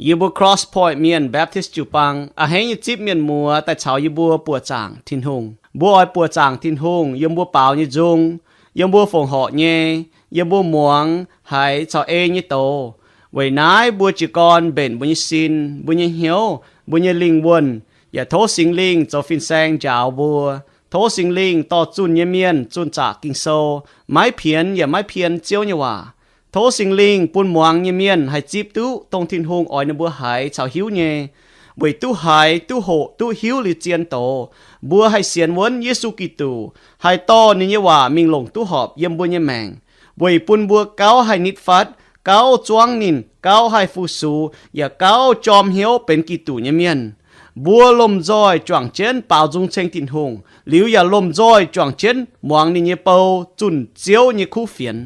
Yie mbuo Cross Point Mienh Baptist jiu-baang a'hneiv nyei zipv mienh muoz daaih caux yie mbuo buoqc zaangc Tin-Hungh. Mbuo oix buoqc zaangc Tin-Hungh yiem mbuo baaux nyei nzung, yiem mbuo fongc horc nyei, yiem mbuo muangx haiz caux ei nyei doz. Weic naaiv mbuo jiez gorn mbenc mbuo nyei sin, mbuo nyei hnyouv, mbuo nyei lingh wuonh, yaac tov Singx Lingh zoux fin-saeng njaaux mbuo. Tov Singx Lingh dorh zunh nyei mienh zunh zaqc Ging-Sou, maiv pienx yaac maiv pien Ziouv nyei waac. Tov Singx Lingh bun muangx nyei mienh haih zipv duqv dongh Tin-Hungh oix ninh mbuo haiz caux hiuv nyei, weic duqv haiz, duqv hoqc, duqv hiuv liuz zien doz, mbuo haih sienx wuonv Yesu Giduc, haih dorh ninh nyei waac mingh longc duqv horpc yiem mbuo nyei maengc, weic bun mbuo gauh haih nitv fatv, gauh zuangv ninh, gauh haih fu-sux, yaac gauh jorm hnyouv benx Giduc nyei mienh. Mbuo lomh nzoih juangc jienv baaux nzung ceng Tin-Hungh, liuz yaac lomh nzoih juangc jienv muangx ninh nyei bou zunh Ziouv nyei kuv fienx.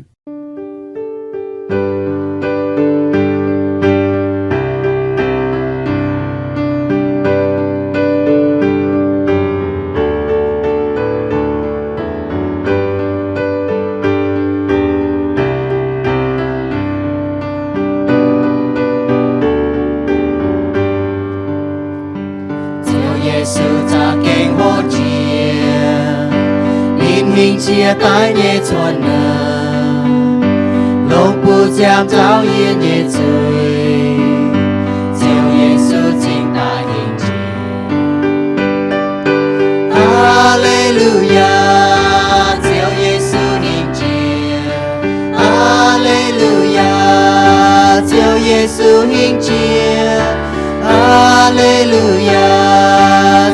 Ziouv Yesu za'gengh hngongx jiex, ninh hingh jiex daaih nyei cuotv nor, longc buoz-ziangx nzauh yie nyei zuiz. Ziouv Yesu cingx daaih hingh jiex. Aa^le^lu^yaa, Ziouv Yesu hingh jiex. Aa^le^lu^yaa, Ziouv Yesu hingh jiex. Aa^le^lu^yaa,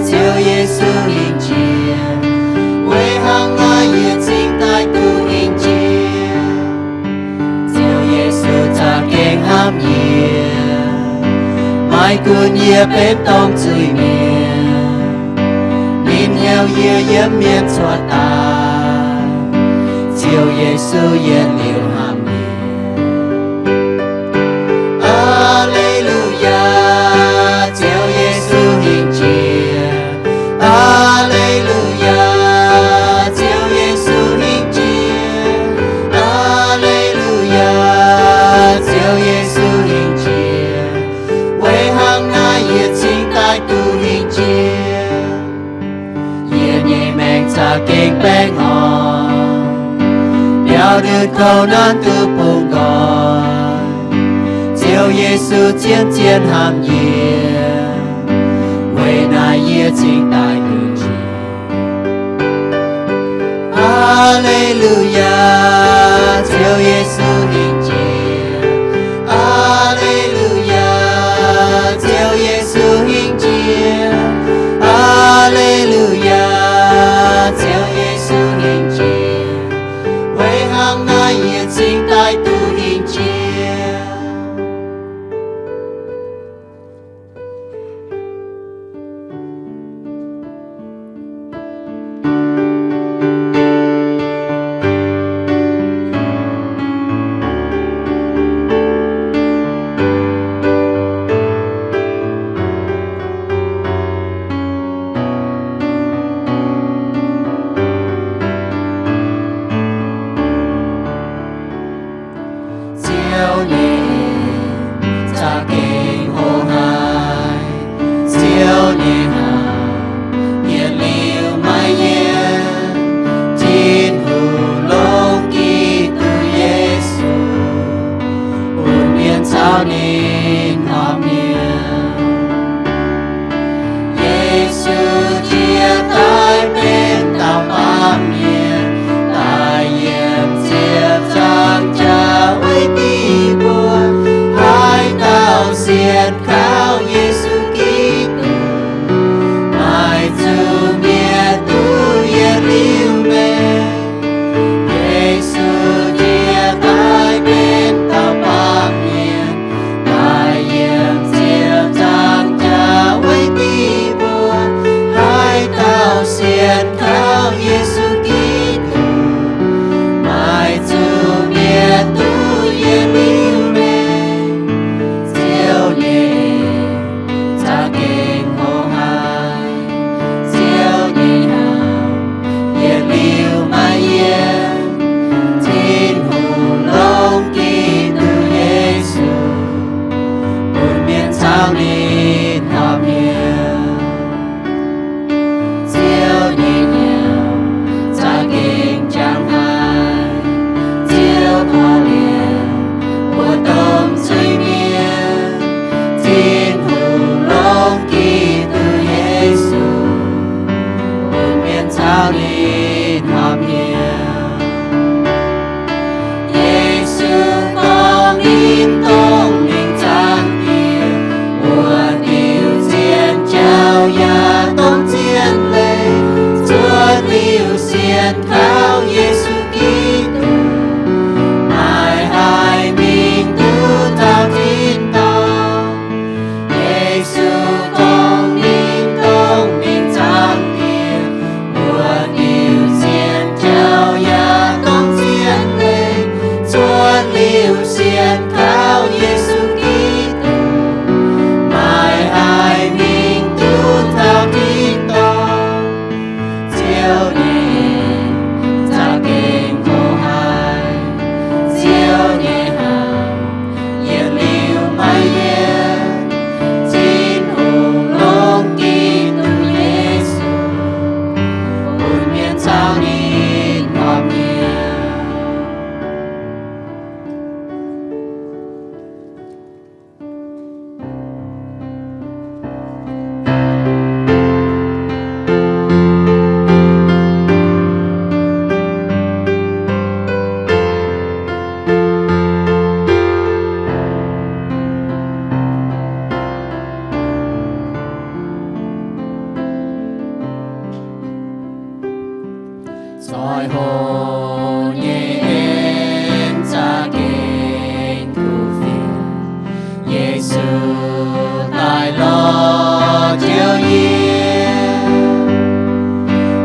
Ziouv Yesu hingh jiex. Weic hnangv naaiv yie cingx daaih duqv hingh jiex. Ziouv Yesu za'gengh hnamv yie, maiv gunv yie benx dongh zuiz-mienh, ninh heuc yie yiem mienh cuotv daaih. Ziouv Yesu yietc liuz hnamv yie. Aa^le^lu^yaa, Ziouv Yesu hingh jiex. Aa^le^lu^yaa, Ziouv Yesu hingh jiex. Aa^le^lu^yaa, Ziouv Yesu hingh jiex. Weic hnangv naaiv yie cingx daaih duqv hingh jiex. Yie nyei maengc za'gengh baengh orn, biaux ndutv kouv nanv duqv bungx nqoi. Ziouv Yesu zien-zien hnamv yie, weic naaiv yie cingx daaih duqv jiex. Aa^le^lu^yaa, Ziouv Yesu hingh jiex. Aa^le^lu^yaa, Ziouv Yesu hingh jiex. Aa^le^lu^yaa, Ziouv Yesu hingh jiex. Weic hnangv naaiv yie cingx daaih duqv hingh jiex. Ziouv nyei en za'gengh hoqc haic. Ziouv nyei hnamv yietc liuz maiv yienv. Tin-Hungh longc Giduc Yesu bun mienh caux ninh horpc mienh. Yesu jiex daaih benx dauh baamh mienh, daaih yiem ziepc nzaangc jaax weic diqv mbuo. Haaix dauh sienx kaux Yesu Giduc, maaih zuqc mietc duqv yietc liuz maengc. Yesu jiex daaih benx dauh baamh mienh, daaih yiem ziepc nzaangc jaax weic diqv mbuo. Haaix dauh sienx kaux Yesu Giduc, maaih zuqc mietc duqv yietc liuz maengc. Ziouv nyei caux ninh horpc hnyouv. Ziouv nyei hnyouv za'gengh jangx haic. Ziouv korv-lienh mbuo domh zuiz-mienh. Tin-Hungh longc Giduc Yesu bun mienh caux ninh horpc hnyouv. Yesu gorngv ninh dongh mingh zaangc Diex, mbuo diuc zien jauv yaac dongh zien leiz, cuotv liuz sienx kaux Yesu Giduc, maiv haih mingh duqv taux tin-dorngh. Yesu gorngv ninh dongh mingh zaangc Diex, mbuo diuc zien jauv yaac dongh zien leiz, cuotv liuz sienx kaux Yesu Giduc, maiv haih mingh duqv taux tin-dorngh. Ziouv nyei en za'gengh gox haic. Ziouv nyei hnyouv yietc liuz maiv yienc. Tin-Hungh longc Giduc Yesu bun mienh caux ninh horpc hnyouv. Zoih hoc nyei en za'gengh kuv fienx. Yesu daaih lorz Ziouv yie,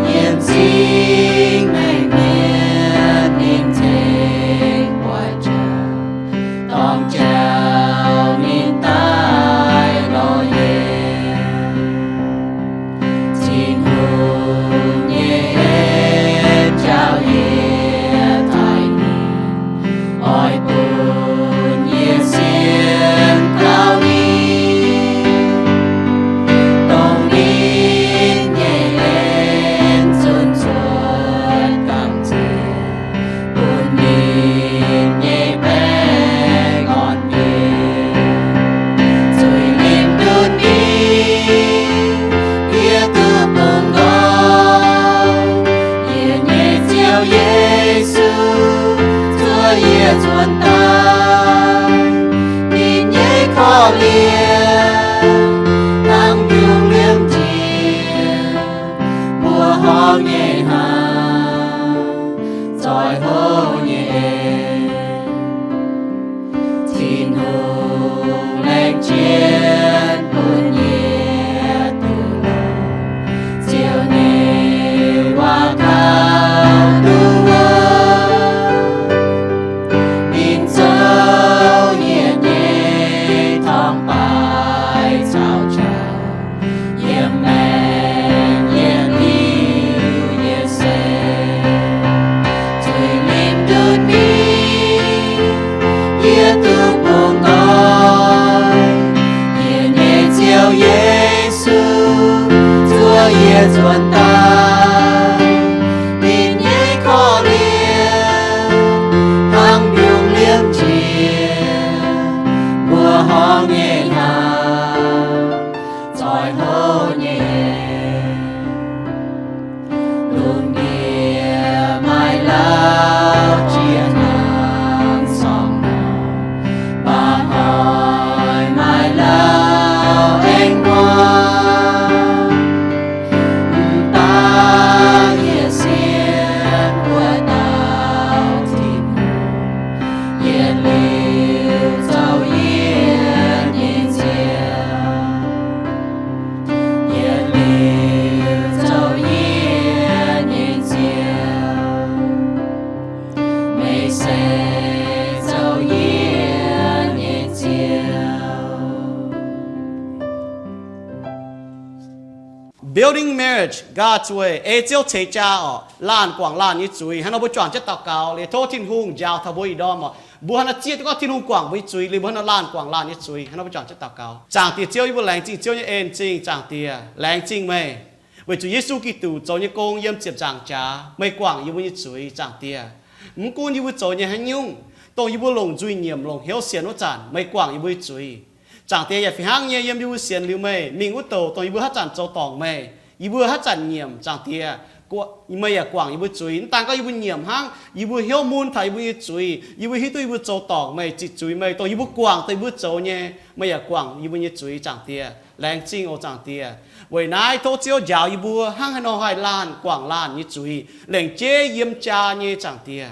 yiem cing-mengh mienh ninh tengx buatc jauv, dorng jauv ninh daaih lorz yie. Tin-Hungh nyei en jauv yie taaih ninh, oix bun yie sienx kaux ninh, dongh ninh nyei en zunc cuotv gamh nziex, bun ninh nyei baengh orn mbienc. Zuiz-limc nduqc ninh, yie duqv bungx nqoi. Yie nyei Ziouv Yesu, zuov yie nzuonx daaih. Ninh nyei korv-lienh hnangv mbiungc liemh njiec mbuo horpc nyei hnaangx, zoih hoc nyei en. Tin-Hungh laengz jienv bun yie duqv longc Ziouv nyei waac kaux duqv wuov. Ninh zoux yie nyei torngv-baaix caux jauv, yiem maengc yietc liuz yie se. Zuiz-limc nduqc ninh, yie duqv bungx nqoi. Yie nyei Ziouv Yesu, zuov yie nzuonx daaih. Ninh nyei korv-lienh hnangv mbiungc liemh njiec mbuo horpc nyei hnaangx, zoih hoc nyei en. Lungh ndiev maaih lauh jiex hnangv sorngh nor, mv baac hnoi maaih lauh aengx muangx. Mv baac yie sienx wuov dauh Tin-Hungh, yietc liuz zoux yie nyei Ziouv, yietc liuz zoux yie nyei Ziouv. Meih se zoux yie nyei Ziouv. Building Marriage God's Way, ei Ziouv ceix jaa orqc, laanh guangc laanh nyei zuiz. Hnangv nor mbuo juangc jienv daux gaux liuz tov Tin-Hungh njaaux taux mbuo ih ndorm orqc. Mbuo hnangv naaiv zieqv duqv gorngv Tin-Hungh guangc mbuo nyei zuiz, liuz mbuo hnangv nor laanh guangc laanh nyei zuiz. Hnangv nor mbuo juangc jienv daux gaux. Zaangc Diex Ziouv, yie mbuo laengz zingh Ziouv nyei en zingh, Zaangc Diex, laengz zingh meih weic zuqc Yesu Giduc zoux nyei gong yiem ziepc nzaangc jaax, meih guangc yie mbuo nyei zuiz, Zaangc Diex. Mv gunv yie mbuo zoux nyei haaix nyungc, dongh yie mbuo longc nzuih nyiemc, longc hnyouv sienx wuov zanc, meih guangc yie mbuo nyei zuiz. Zaangc Diex, yaac fih hnangv nyei yiem yie mbuo sienx liuz meih mingh wuov douc, dongh yie mbuo haaix zanc zoux dorngc meih, yie mbuo haaix zanc nyiemc, Zaangc Diex, meih yaac guangc yie mbuo zuiz. Mv daan gorngv yie mbuo nyiemc hnangv, yie mbuo hnyouv mun taux yie mbuo nyei zuiz, yie mbuo hiuv duqv yie mbuo zoux dorngc meih, ziqc zuiz meih, dongh yie mbuo guangc dongh yie mbuo zoux nyei, meih yaac guangc yie mbuo nyei zuiz, Zaangc Diex. Laengz zingh oc, Zaangc Diex. Weic naaiv tov Ziouv njaaux yie mbuo hnangv haaix nor haih laanh guangc laanh nyei zuiz, lengc jeiv yiem jaa nyei, Zaangc Diex.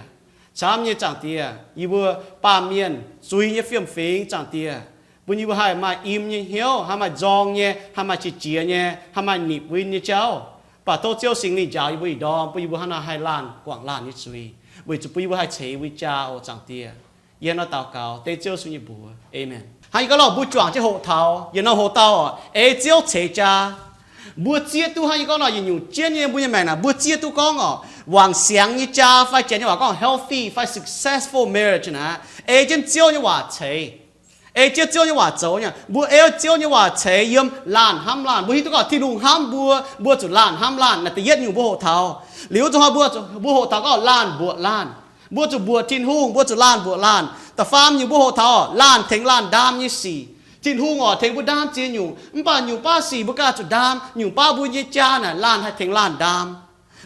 Camv nyei, Zaangc Diex, yie mbuo baamh mienh zuiz nyei fiem-fingx, Zaangc Diex, bun yie mbuo haih maaih im nyei hnyouv, haih maaih nzorng nyei, haih maaih qiex jiez nyei, haih maaih nipc win nyei jauv. Mv baac tov Ziouv Singx Lingh njaaux yie mbuo ih ndorm, bun yie mbuo hnangv naaic haih laanh guangc laanh nyei zuiz, weic zuqc bun yie mbuo haih ceix yie mbuo jaa oc, Zaangc Diex. Yie hnangv nor daux gaux dengv Ziouv Yesu nyei mbuox. Aamen. Hnangv yie gorngv nor, mbuo juangc jienv hoqc taux yietc norm hoc-dauh, ei Ziouv ceix jaa. Mbuo zieqv duqv, hnangv yie gorngv nor, yietc nyungc jienv nyei mbuo nyei maengc naaic, mbuo zieqv duqv gorngv oc, wangc siangx nyei jaa fai Janx nyei waac gorngv healthy fai successful marriage naaic, ei jienv Ziouv nyei waac ceix. Ei jienv Ziouv nyei waac zoux nyei. Mbuo ei Ziouv nyei waac ceix yiem laanh hnamv laanh. Mbuo hiuv duqv gorngv Tin-Hungh hnamv mbuo, mbuo zuqc laanh hnamv laanh. Naaiv da'yietv nyungc mbuo hoqc taux. Liuz zuqc hnoi mbuo, mbuo hoqc taux gorngv laanh mbuoqc laanh. Mbuo zuqc mbuoqc Tin-Hungh, mbuo zuqc laanh mbuoqc laanh. Da'faam nyungc mbuo hoqc taux laanh tengx laanh ndaam nyei sic. Tin-Hungh oix tengx mbuo ndaam ziex nyungc, mv baac nyungc baav sic mbuo ganh zuqc ndaam, nyungc baav mbuo nyei jaa naaic laanh haih tengx laanh ndaam.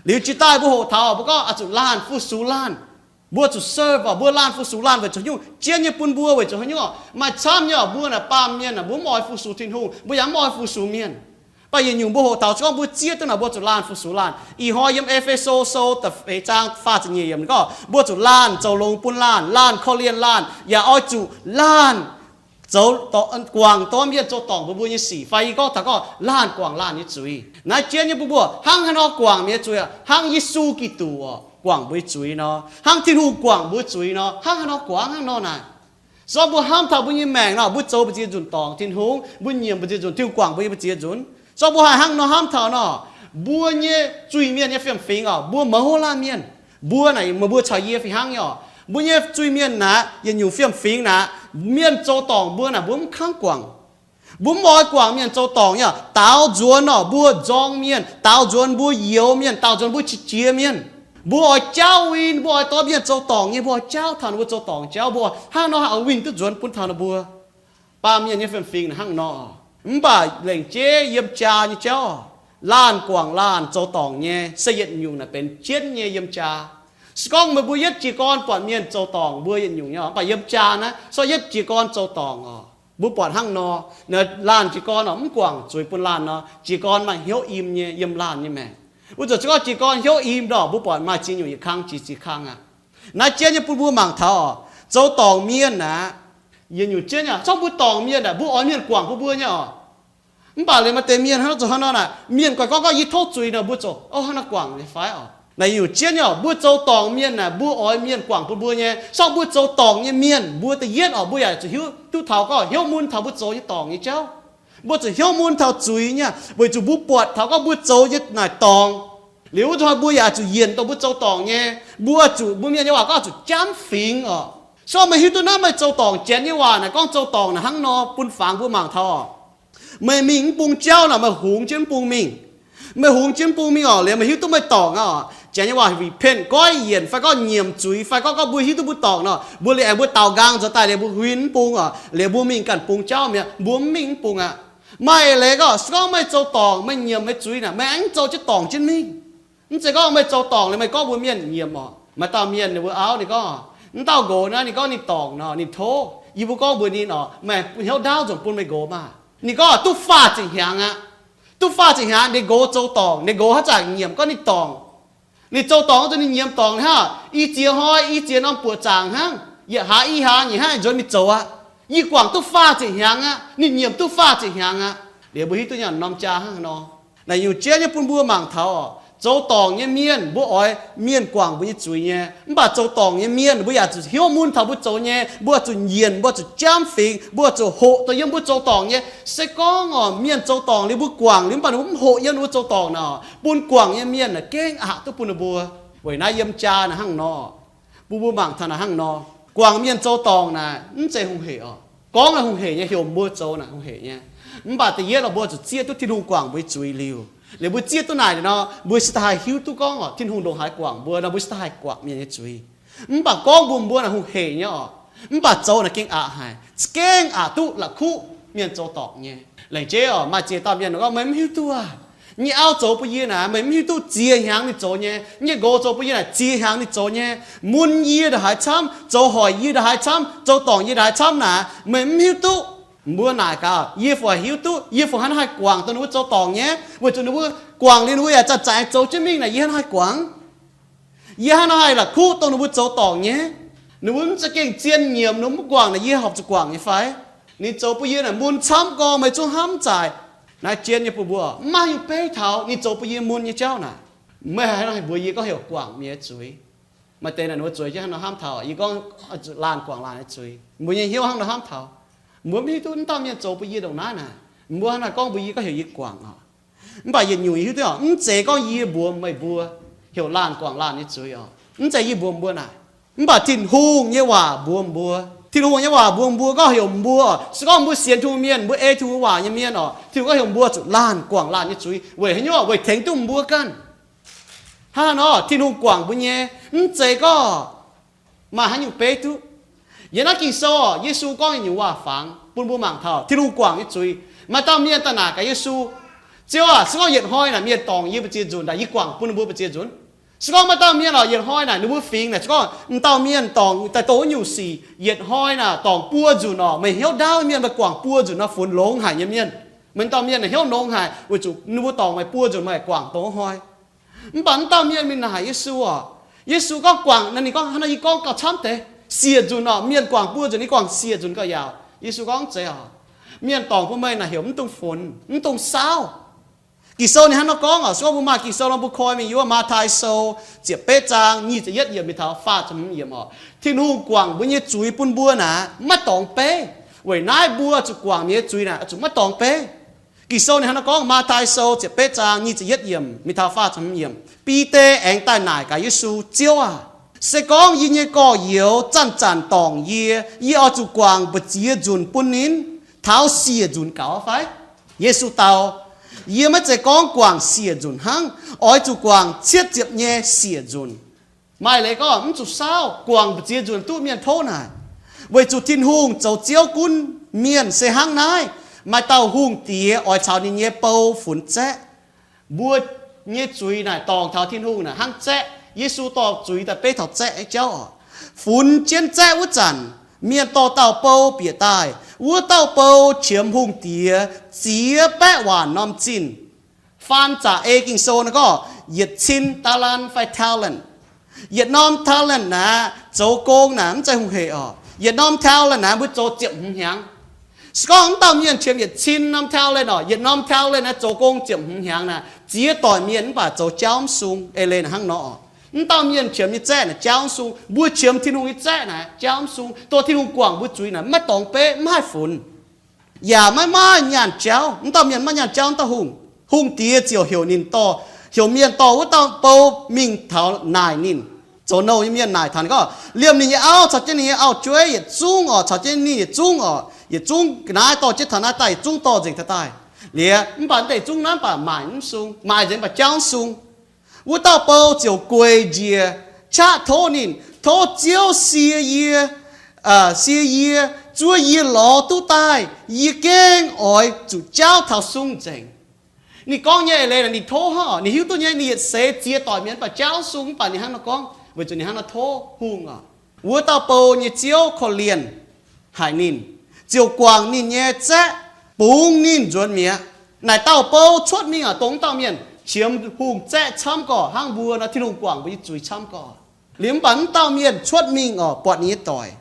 Liuz jiex daaih mbuo hoqc taux mbuo gorngv oix zuqc laanh fu-sux laanh. Mbuo zuqc serve oc, mbuo laanh fu-sux laanh weic zuqc haaix nyungc? Jienv nyei bun mbuo weic zuqc haaix nyungc oc? Maaih camv nyei oc, mbuo naaic baamh mienh naaic mbuo mv oix fu-sux Tin-Hungh, mbuo yaac mv oix fu-sux mienh. Mv baac yietc nyungc mbuo hoqc taux se gorngv mbuo zieqv duqv naaic mbuo zuqc laanh fu-sux laanh. Ih hnoi yiem E^fe^so Sou da'feix zaang faah ziepc nyeic yiemc gorngv mbuo zuqc laanh zoux longx bun laanh, laanh korv-lienh laanh, yaac oix zuqc laanh zoux, guangc dorh mienh zoux dorngc mbuox mbuo nyei sic. Fai yie gorngv taux gorngv laanh guangc laanh nyei zuiz. Naaiv jienv nyei bun mbuo hnangv haaix nor guangc mienh nyei zuiz, hnangv Yesu Giduc oc guangc mbuo nyei zuiz nor, hnangv Tin-Hungh guangc mbuo zuiz nor, hnangv haaix nor guangc hnangv nor naaic. Se gorngv mbuo hnamv taux mbuo nyei maengc nor, mbuo zoux mbu'ziex nzunc dorngc Tin-Hungh, mbuo nyiemc mbu'ziex nzunc Tin-Hungh guangc mbuo nyei mbu'ziex nzunc. Se gorngv mbuo haih hnangv nor hnamv taux nor, mbuo nyei zuiz-mienh nyei fiem-fingx oc, mbuo mouz laanh mienh, mbuo naaic, meih mbuo caux yie fih hnangv nyei oc, mbuo nyei zuiz-mienh naaic, yietc nyungc fiem-fingx naaic, mienh zoux dorngc mbuo naaic mbuo mv kangv guangc. Mbuo mv oix guangc mienh zoux dorngc nyei oc. Daaux nzuonx oc mbuo nzorng mienh, daaux nzuonx mbuo youx mienh, daaux nzuonx mbuo qiex jiez mienh. Mbuo oix jaauv win, mbuo oix dorh mienh zoux dorngc nyei, mbuo oix jaauv taux ninh mbuo zoux dorngc jauv, mbuo hnangv nor haih winh duqv nzuonx bun taux ninh mbuo. Baamh mienh nyei fiem-fingx hnangv nor. Mv baac lengc jeiv yiem jaa nyei jauv, laanh guangc laanh zoux dorngc nyei se yietc nyungc naaic benx jienv nyei yiem jaa. Se gorngv meih mbuo yietv jiez gorn buatc mienh zoux dorngc mbuo yietc nyungc nyei, mv baac yiem jaa naaiv se gorngv yietv jiez gorn zoux dorngc oc, mbuo buatc hnangv nor, laanh jiez gorn oc mv guangc zuiz bun laanh nor, jiez gorn maaih hnyouv im nyei yiem laanh nyei maengc. Wuov zanc se gorngv jiez gorn hnyouv im nor, mbuo buatc maaih ziex nyungc yietc kang jiex ziex kang aqv. Naaiv jienv nyei bun mbuo mangc taux oc, zoux dorngc mienh aqv, yietc nyungc jienv nyei, se gorngv mbuo dorngc mienh aqv, mbuo oix mienh guangc bun mbuo nyei oc. Mv baac liuz maaih deix mienh hnangv nor zoux hnangv nor naaic, mienh guaix gorngv gorngv yie tov zuiz nor, mbuo zoux, o, hnangv naaiv guangc nyei fai oc. Naaic yietc nyungc jienv nyei oc, mbuo zoux dorngc mienh naaic, mbuo oix mienh guangc bun mbuo nyei. Se gorngv mbuo zoux dorngc nyei mienh, mbuo da'yietv oc, mbuo yaac zuqc hiuv duqv taux gorngv hnyouv mun taux mbuo zoux nyei dorngc nyei jauv. Mbuo zuqc hnyouv mun taux zuiz nyei, weic zuqc mbuo buatc taux gorngv mbuo zoux nyei naaic dorngc. Liuz wuov zanc mbuo yaac zuqc yienc dongh mbuo zoux dorngc nyei. Mbuo zuqc, mbuo mienh nyei waac gorngv zuqc jamv fingx oc. Se gorngv meih hiuv duqv naaiv meih zoux dorngc, Janx nyei waac naaic gorngv zoux dorngc naaic hnangv nor bun fangx mbuo mangc taux oc. Meih mingh mv bung jauv naaic, meih hungx jienv mv bung mingh. Meih hungx jienv mv bung mingh oc, liuz meih hiuv duqv meih dorngc aqv oc. Janx nyei waac repent, goiv yienc, fai gorngv nyiemc zuiz, fai gorngv, gorngv mbuo hiuv duqv mbuo dorngc nor, mbuo liuz aengx mbuo daaux nqaang nzuonx daaih liuz mbuo huin mv bung oc, liuz mbuo mingh ganh bung jauv mi'aqv, mbuo mv mingh mv bung aqv. Maaih eix leiz gorngv, se gorngv meih zoux dorngc, meih nyiemc meih zuiz naaic, meih aengx zoux jienv dorngc jienv mingh. Mv zeiz gorngv meih zoux dorngc liuz meih gorngv mbuox mienh nyiemc oc. Maaih dauh mienh ninh mbuo auv ninh gorngv, mv dauh nqox naaiv ninh gorngv ninh dorngc nor, ninh tov yie mbuo gorngv mbuox ninh oc, meih hnyouv ndaauv nzunc bun meih nqox maah. Ninh gorngv duqv faah ziepc hnyangx aqv. Duqv faah ziepc hnyangx ninh nqox zoux dorngc, ninh nqox haaix zanc nyiemc gorngv ninh dorngc. Ninh zoux dorngc zuqc ninh nyiemc dorngc hnangv. I ziex hnoi, i ziex norm buoqc zaangc hnangv, yietc hlaax i hlaax nyic hnangv nzuonx ninh zoux aqv. Yie guangc duqv faah ziepc hnyangx aqv, ninh nyiemc duqv faah ziepc hnyangx aqv. Liuz mbuo hiuv duqv nyei norm jaa hnangv nor. Naaic nyungc jienv nyei bun mbuo mangc taux oc, zoux dorngc nyei mienh mbuo oix mienh guangc mbuo nyei zuiz nyei. Mv baac zoux dorngc nyei mienh mbuo yaac zuqc hnyouv mun taux mbuo zoux nyei, mbuo zuqc nyienc, mbuo zuqc jamv fingx, mbuo zuqc hoqc dongh yiem mbuo zoux dorngc nyei. Se gorngv oc, mienh zoux dorngc liuz mbuo guangc liuz mv baac ninh mbuo mv hoqc yiem ninh mbuo zoux dorngc naaic, bun guangc nyei mienh naaic gengh aqc duqv bun ninh mbuo. Weic naaiv yiem jaa naaic hnangv nor. Bun mbuo mangc taux naaic hnangv nor. Guangc mienh zoux dorngc naaic mv zeiz hungh heic oc. Gorngv naaic hungh heic nyei, heuc mbuo zoux naaic hungh heic nyei. Mv baac da'yietv lorqc, mbuo zuqc zieqv duqv Tin-Hungh guangc mbuo zuiz liuz. Liuz mbuo zieqv duqv naaic nor, mbuo se da'haih hiuv duqv gorngv oc, Tin-Hungh ndongc haaix guangc mbuo nor, mbuo se da'haih guangc mienh nyei zuiz. Mv baac gorngv mbuo, mbuo naaic hungh heic nyei oc. Mv baac zoux naaic gengh aqc haic, gengh aqc duqv la'kuqv mienh zoux dorngc nyei. Laengz jeiv oc, maaih ziex dauh mienh gorngv, meih mv hiuv duqv aac, nyei auv zoux bun yie naaic, meih mv hiuv duqv ziex hnyangx ninh zoux nyei. Nyei nqox zoux bun yie naaic ziex hnyangx ninh zoux nyei. Mun yie ndongc haaix camv, zoux hoic yie ndongc haaix camv, zoux dorngc yie ndongc haaix camv naaic, meih mv hiuv duqv. Mbuo naaic gaax, yie fungc hiuv duqv, yie fungc hnangv naaiv haih guangc dongh ninh mbuo zoux dorngc nyei, weic zuqc ninh mbuo guangc liuz ninh mbuo yaac zanc-zanc aengx zoux jienv mingh naaic, yie hnangv naaiv haih guangc. Yie hnangv naaiv haih la'kuqv dongh ninh mbuo zoux dorngc nyei. Ninh mbuo mv za'gengh zien nyiemc, ninh mbuo mv guangc naaic, yie horpc zuqc guangc nyei fai? Ninh zoux bun yie naaic mun camv gorngv meih zungv hnamv zaaic. Naaiv jien nyei bun mbuo, mv maaih haaix nyungc beiv taux ninh zoux bun yie mun nyei jauv naaic. Meih haaix nor haih mbuox yie gorngv heuc guangc mienh nyei zuiz? Maaih deix naaic ninh mbuo zueiz jienv hnangv nor hnamv taux, yie gorngv laanh guangc laanh nyei zuiz, mbuo nyei hnyouv hnangv nor hnamv taux. Mbuo mv hiuv duqv wuov dauh mienh zoux bun yie ndongc naaiv naaic, mbuo hnangv naaiv gorngv mbuox yie gorngv heuc yie guangc oc. Mv baac yietc nyungc yie hiuv duqv oc, mv zeiz gorngv yie mbuox meih mbuo heuc laanh guangc laanh nyei zuiz oc. Mv zeiz yie mbuox mbuo naaic. Mv baac Tin-Hungh nyei waac mbuox mbuo. Tin-Hungh nyei waac mbuox mbuo gorngv heuc mbuo oc, se gorngv mbuo sienx Tin-Hungh mienh, mbuo ei Tin-Hungh waac nyei mienh oc, Tin-Hungh gorngv heuc mbuo zuqc laanh guangc laanh nyei zuiz. Weic haaix nyungc? Weic tengx duqv mbuo ganh. Hnangv nor Tin-Hungh guangc mbuo nyei, mv zeiz gorngv maaih haaix nyungc beiv duqv. Yiem naaiv Ging-Sou oc, Yesu gorngv yietc nyungc waac fangx bun mbuo mangc taux Tin-Hungh guangc nyei zuiz. Maaih dauh mienh daaih naaic gaax Yesu, Ziouv aac, se gorngv yietc hnoi naaic mienh dorngc yie mbu'ziex nzunc, ndaangc yie guangc bun ninh mbuo mbu'ziex nzunc. Se gorngv maaih dauh mienh oc, yietc hnoi naaic ninh mbuo fingx naaic, se gorngv m'dauh mienh dorngc daaih dongh wuov nyungc sic, yietc hnoi naaic dorngc buo nzunc oc, meih hnyouv ndaauv mienh, meih guangc buo nzunc nor, funx longx haic nyei mienh. Meih dauh mienh naaic hnyouv longx haic, weic zuqc ninh mbuo dorngc meih buo nzunc, meih guangc dongh wuov hnoi. Mv baac wuov dauh mienh mingh naaic Yesu oc. Yesu gorngv guangc, ninh gorngv, hnangv naaiv yie gorngv gauh camv deix, siec nzunc oc, mienh guangc buo nzunc, yie guangc siec nzunc gauh yaauc. Yesu gorngv, mv zeiz oc. Mienh dorngc bun meih naaic heuc mv dungx funx, mv dungx saauv. Ging-Sou ninh hnangv nor gorngv oc. Se gorngv mbuo maaih Ging-Sou nor, mbuo koi mingh yiem Matv^tai Sou ziepc betv zaang nyic ziepc yietv yiemc mingh taux faah ziepc hmz yiemc oc. Tin-Hungh guangc mbuo nyei zuiz bun mbuo naaic maiv dorngx beiv. Weic naaiv mbuo zuqc guangc mienh nyei zuiz naaic zuqc maiv dorngx beiv. Ging-Sou ninh hnangv nor gorngv, Matv^tai Sou ziepc betv zaang nyic ziepc yietv yiemc mingh taux faah ziepc hmz yiemc, Bide aengx daaih naaic gaax Yesu, Ziouv aac, se gorngv yie nyei gorx-youz zanc-zanc dorngc yie, yie oix zuqc guangc mbu'ziex nzunc bun ninh, taux siec nzunc gaux fai? Yesu dau, Yie maiv zeiz gorngv guangc siec nzunc hnangv. Oix zuqc guangc cietv ziepc nyei siec nzunc. Maaih leiz gorngv mv zuqc saauv, guangc mbu'ziex nzunc duqv mienh tov naaic. Weic zuqc Tin-Hungh zoux Ziouv gunv mienh se hnangv naaiv. Maaih dauh hungh diex oix caux ninh nyei bou funx zaeqv. Mbuo nyei zuiz naaic dorngc taux Tin-Hungh naaic hnangv zaeqv. Yesu dorh zuiz daaih beiv taux zaeqv nyei jauv oc. Funx jienv zaeqv wuov zanc, mienh dorh dauh bou bieqc daaih. Wuov dauh bou qiemx hungh diex ziex baeqv waanc norm zinh. Faan zaqc ei Ging-Sou naaic gorngv yietc cin talent fai talent. Yietc norm talent naaic zoux gong naaic mv zeiz hungh heic oc. Yietc norm talent naaic mbuo zoux ziepc hmz hnyangx. Se gorngv wuov dauh mienh qiemx yietc cin norm talent oc, yietc norm talent naaic zoux gong ziepc hmz hnyangx naaic, ziex doic mienh mv baac zoux jauv mv sung. Eix leiz naaic hnangv nor oc. Wuov dauh mienh qiemx nyei zaeqv naaic jauv mv sung, mbuo qiemx Tin-Hungh nyei zaeqv naaic jauv mv sung. Dongh Tin-Hungh guangc mbuo zuiz naaic maiv dorngx beiv, mv haih funx. Yaac maiv maaih nyaanh jauv. Wuov dauh mienh maiv nyaanh jauv, wuov dauh hungh, hungh diex ziouc heuc ninh dorh, heuc mienh dorh wuov dauh bou mingh taux naaic ninh. Zoux nouh nyei mienh naaic taux ninh gorngv, liemh ninh nyei auv caux jienv ninh nyei auv-jueiv yietc zungv oc, caux jienv ninh yietc zungv oc, yietc zungv ga'naaiv dorh jienv taux naaiv daaih, yietc zungv dorh nzengc taux daaih. Liuz mv baac deix zungv naaiv baac maaic mv sung, maaic nzengc baac jauv mv sung. Wuov dauh bou ziouc gueic njiec qaqv tov ninh, Tov Ziouv sie yie, sie yie, zuov yie lorz duqv daaih, yie gengh oix zuqc jauv taux sung nzengc. Ninh gorngv nyei eix leiz ninh tov hnangv, ninh hiuv duqv nyei ninh yietc seix ziex doic mienh mv baac jauv sung, mv baac ninh hnangv nor gorngv weic zuqc ninh hnangv nor tov hungh oc. Wuov dauh bou nyei ziouv korv-lienh haic ninh, ziouc guangc ninh nyei zaeqv, bungx ninh nzuonx mi'aqv. Naaic dauh bou cuotv mingh oc, dongh wuov dauh mienh qiemx hungh zaeqv camv gorqv hnangv mbuo nor, Tin-Hungh guangc mbuo nyei zuiz camv gorqv. Liuz mv baac wuov dauh mienh cuotv mingh oc, buatc ninh nyei doic.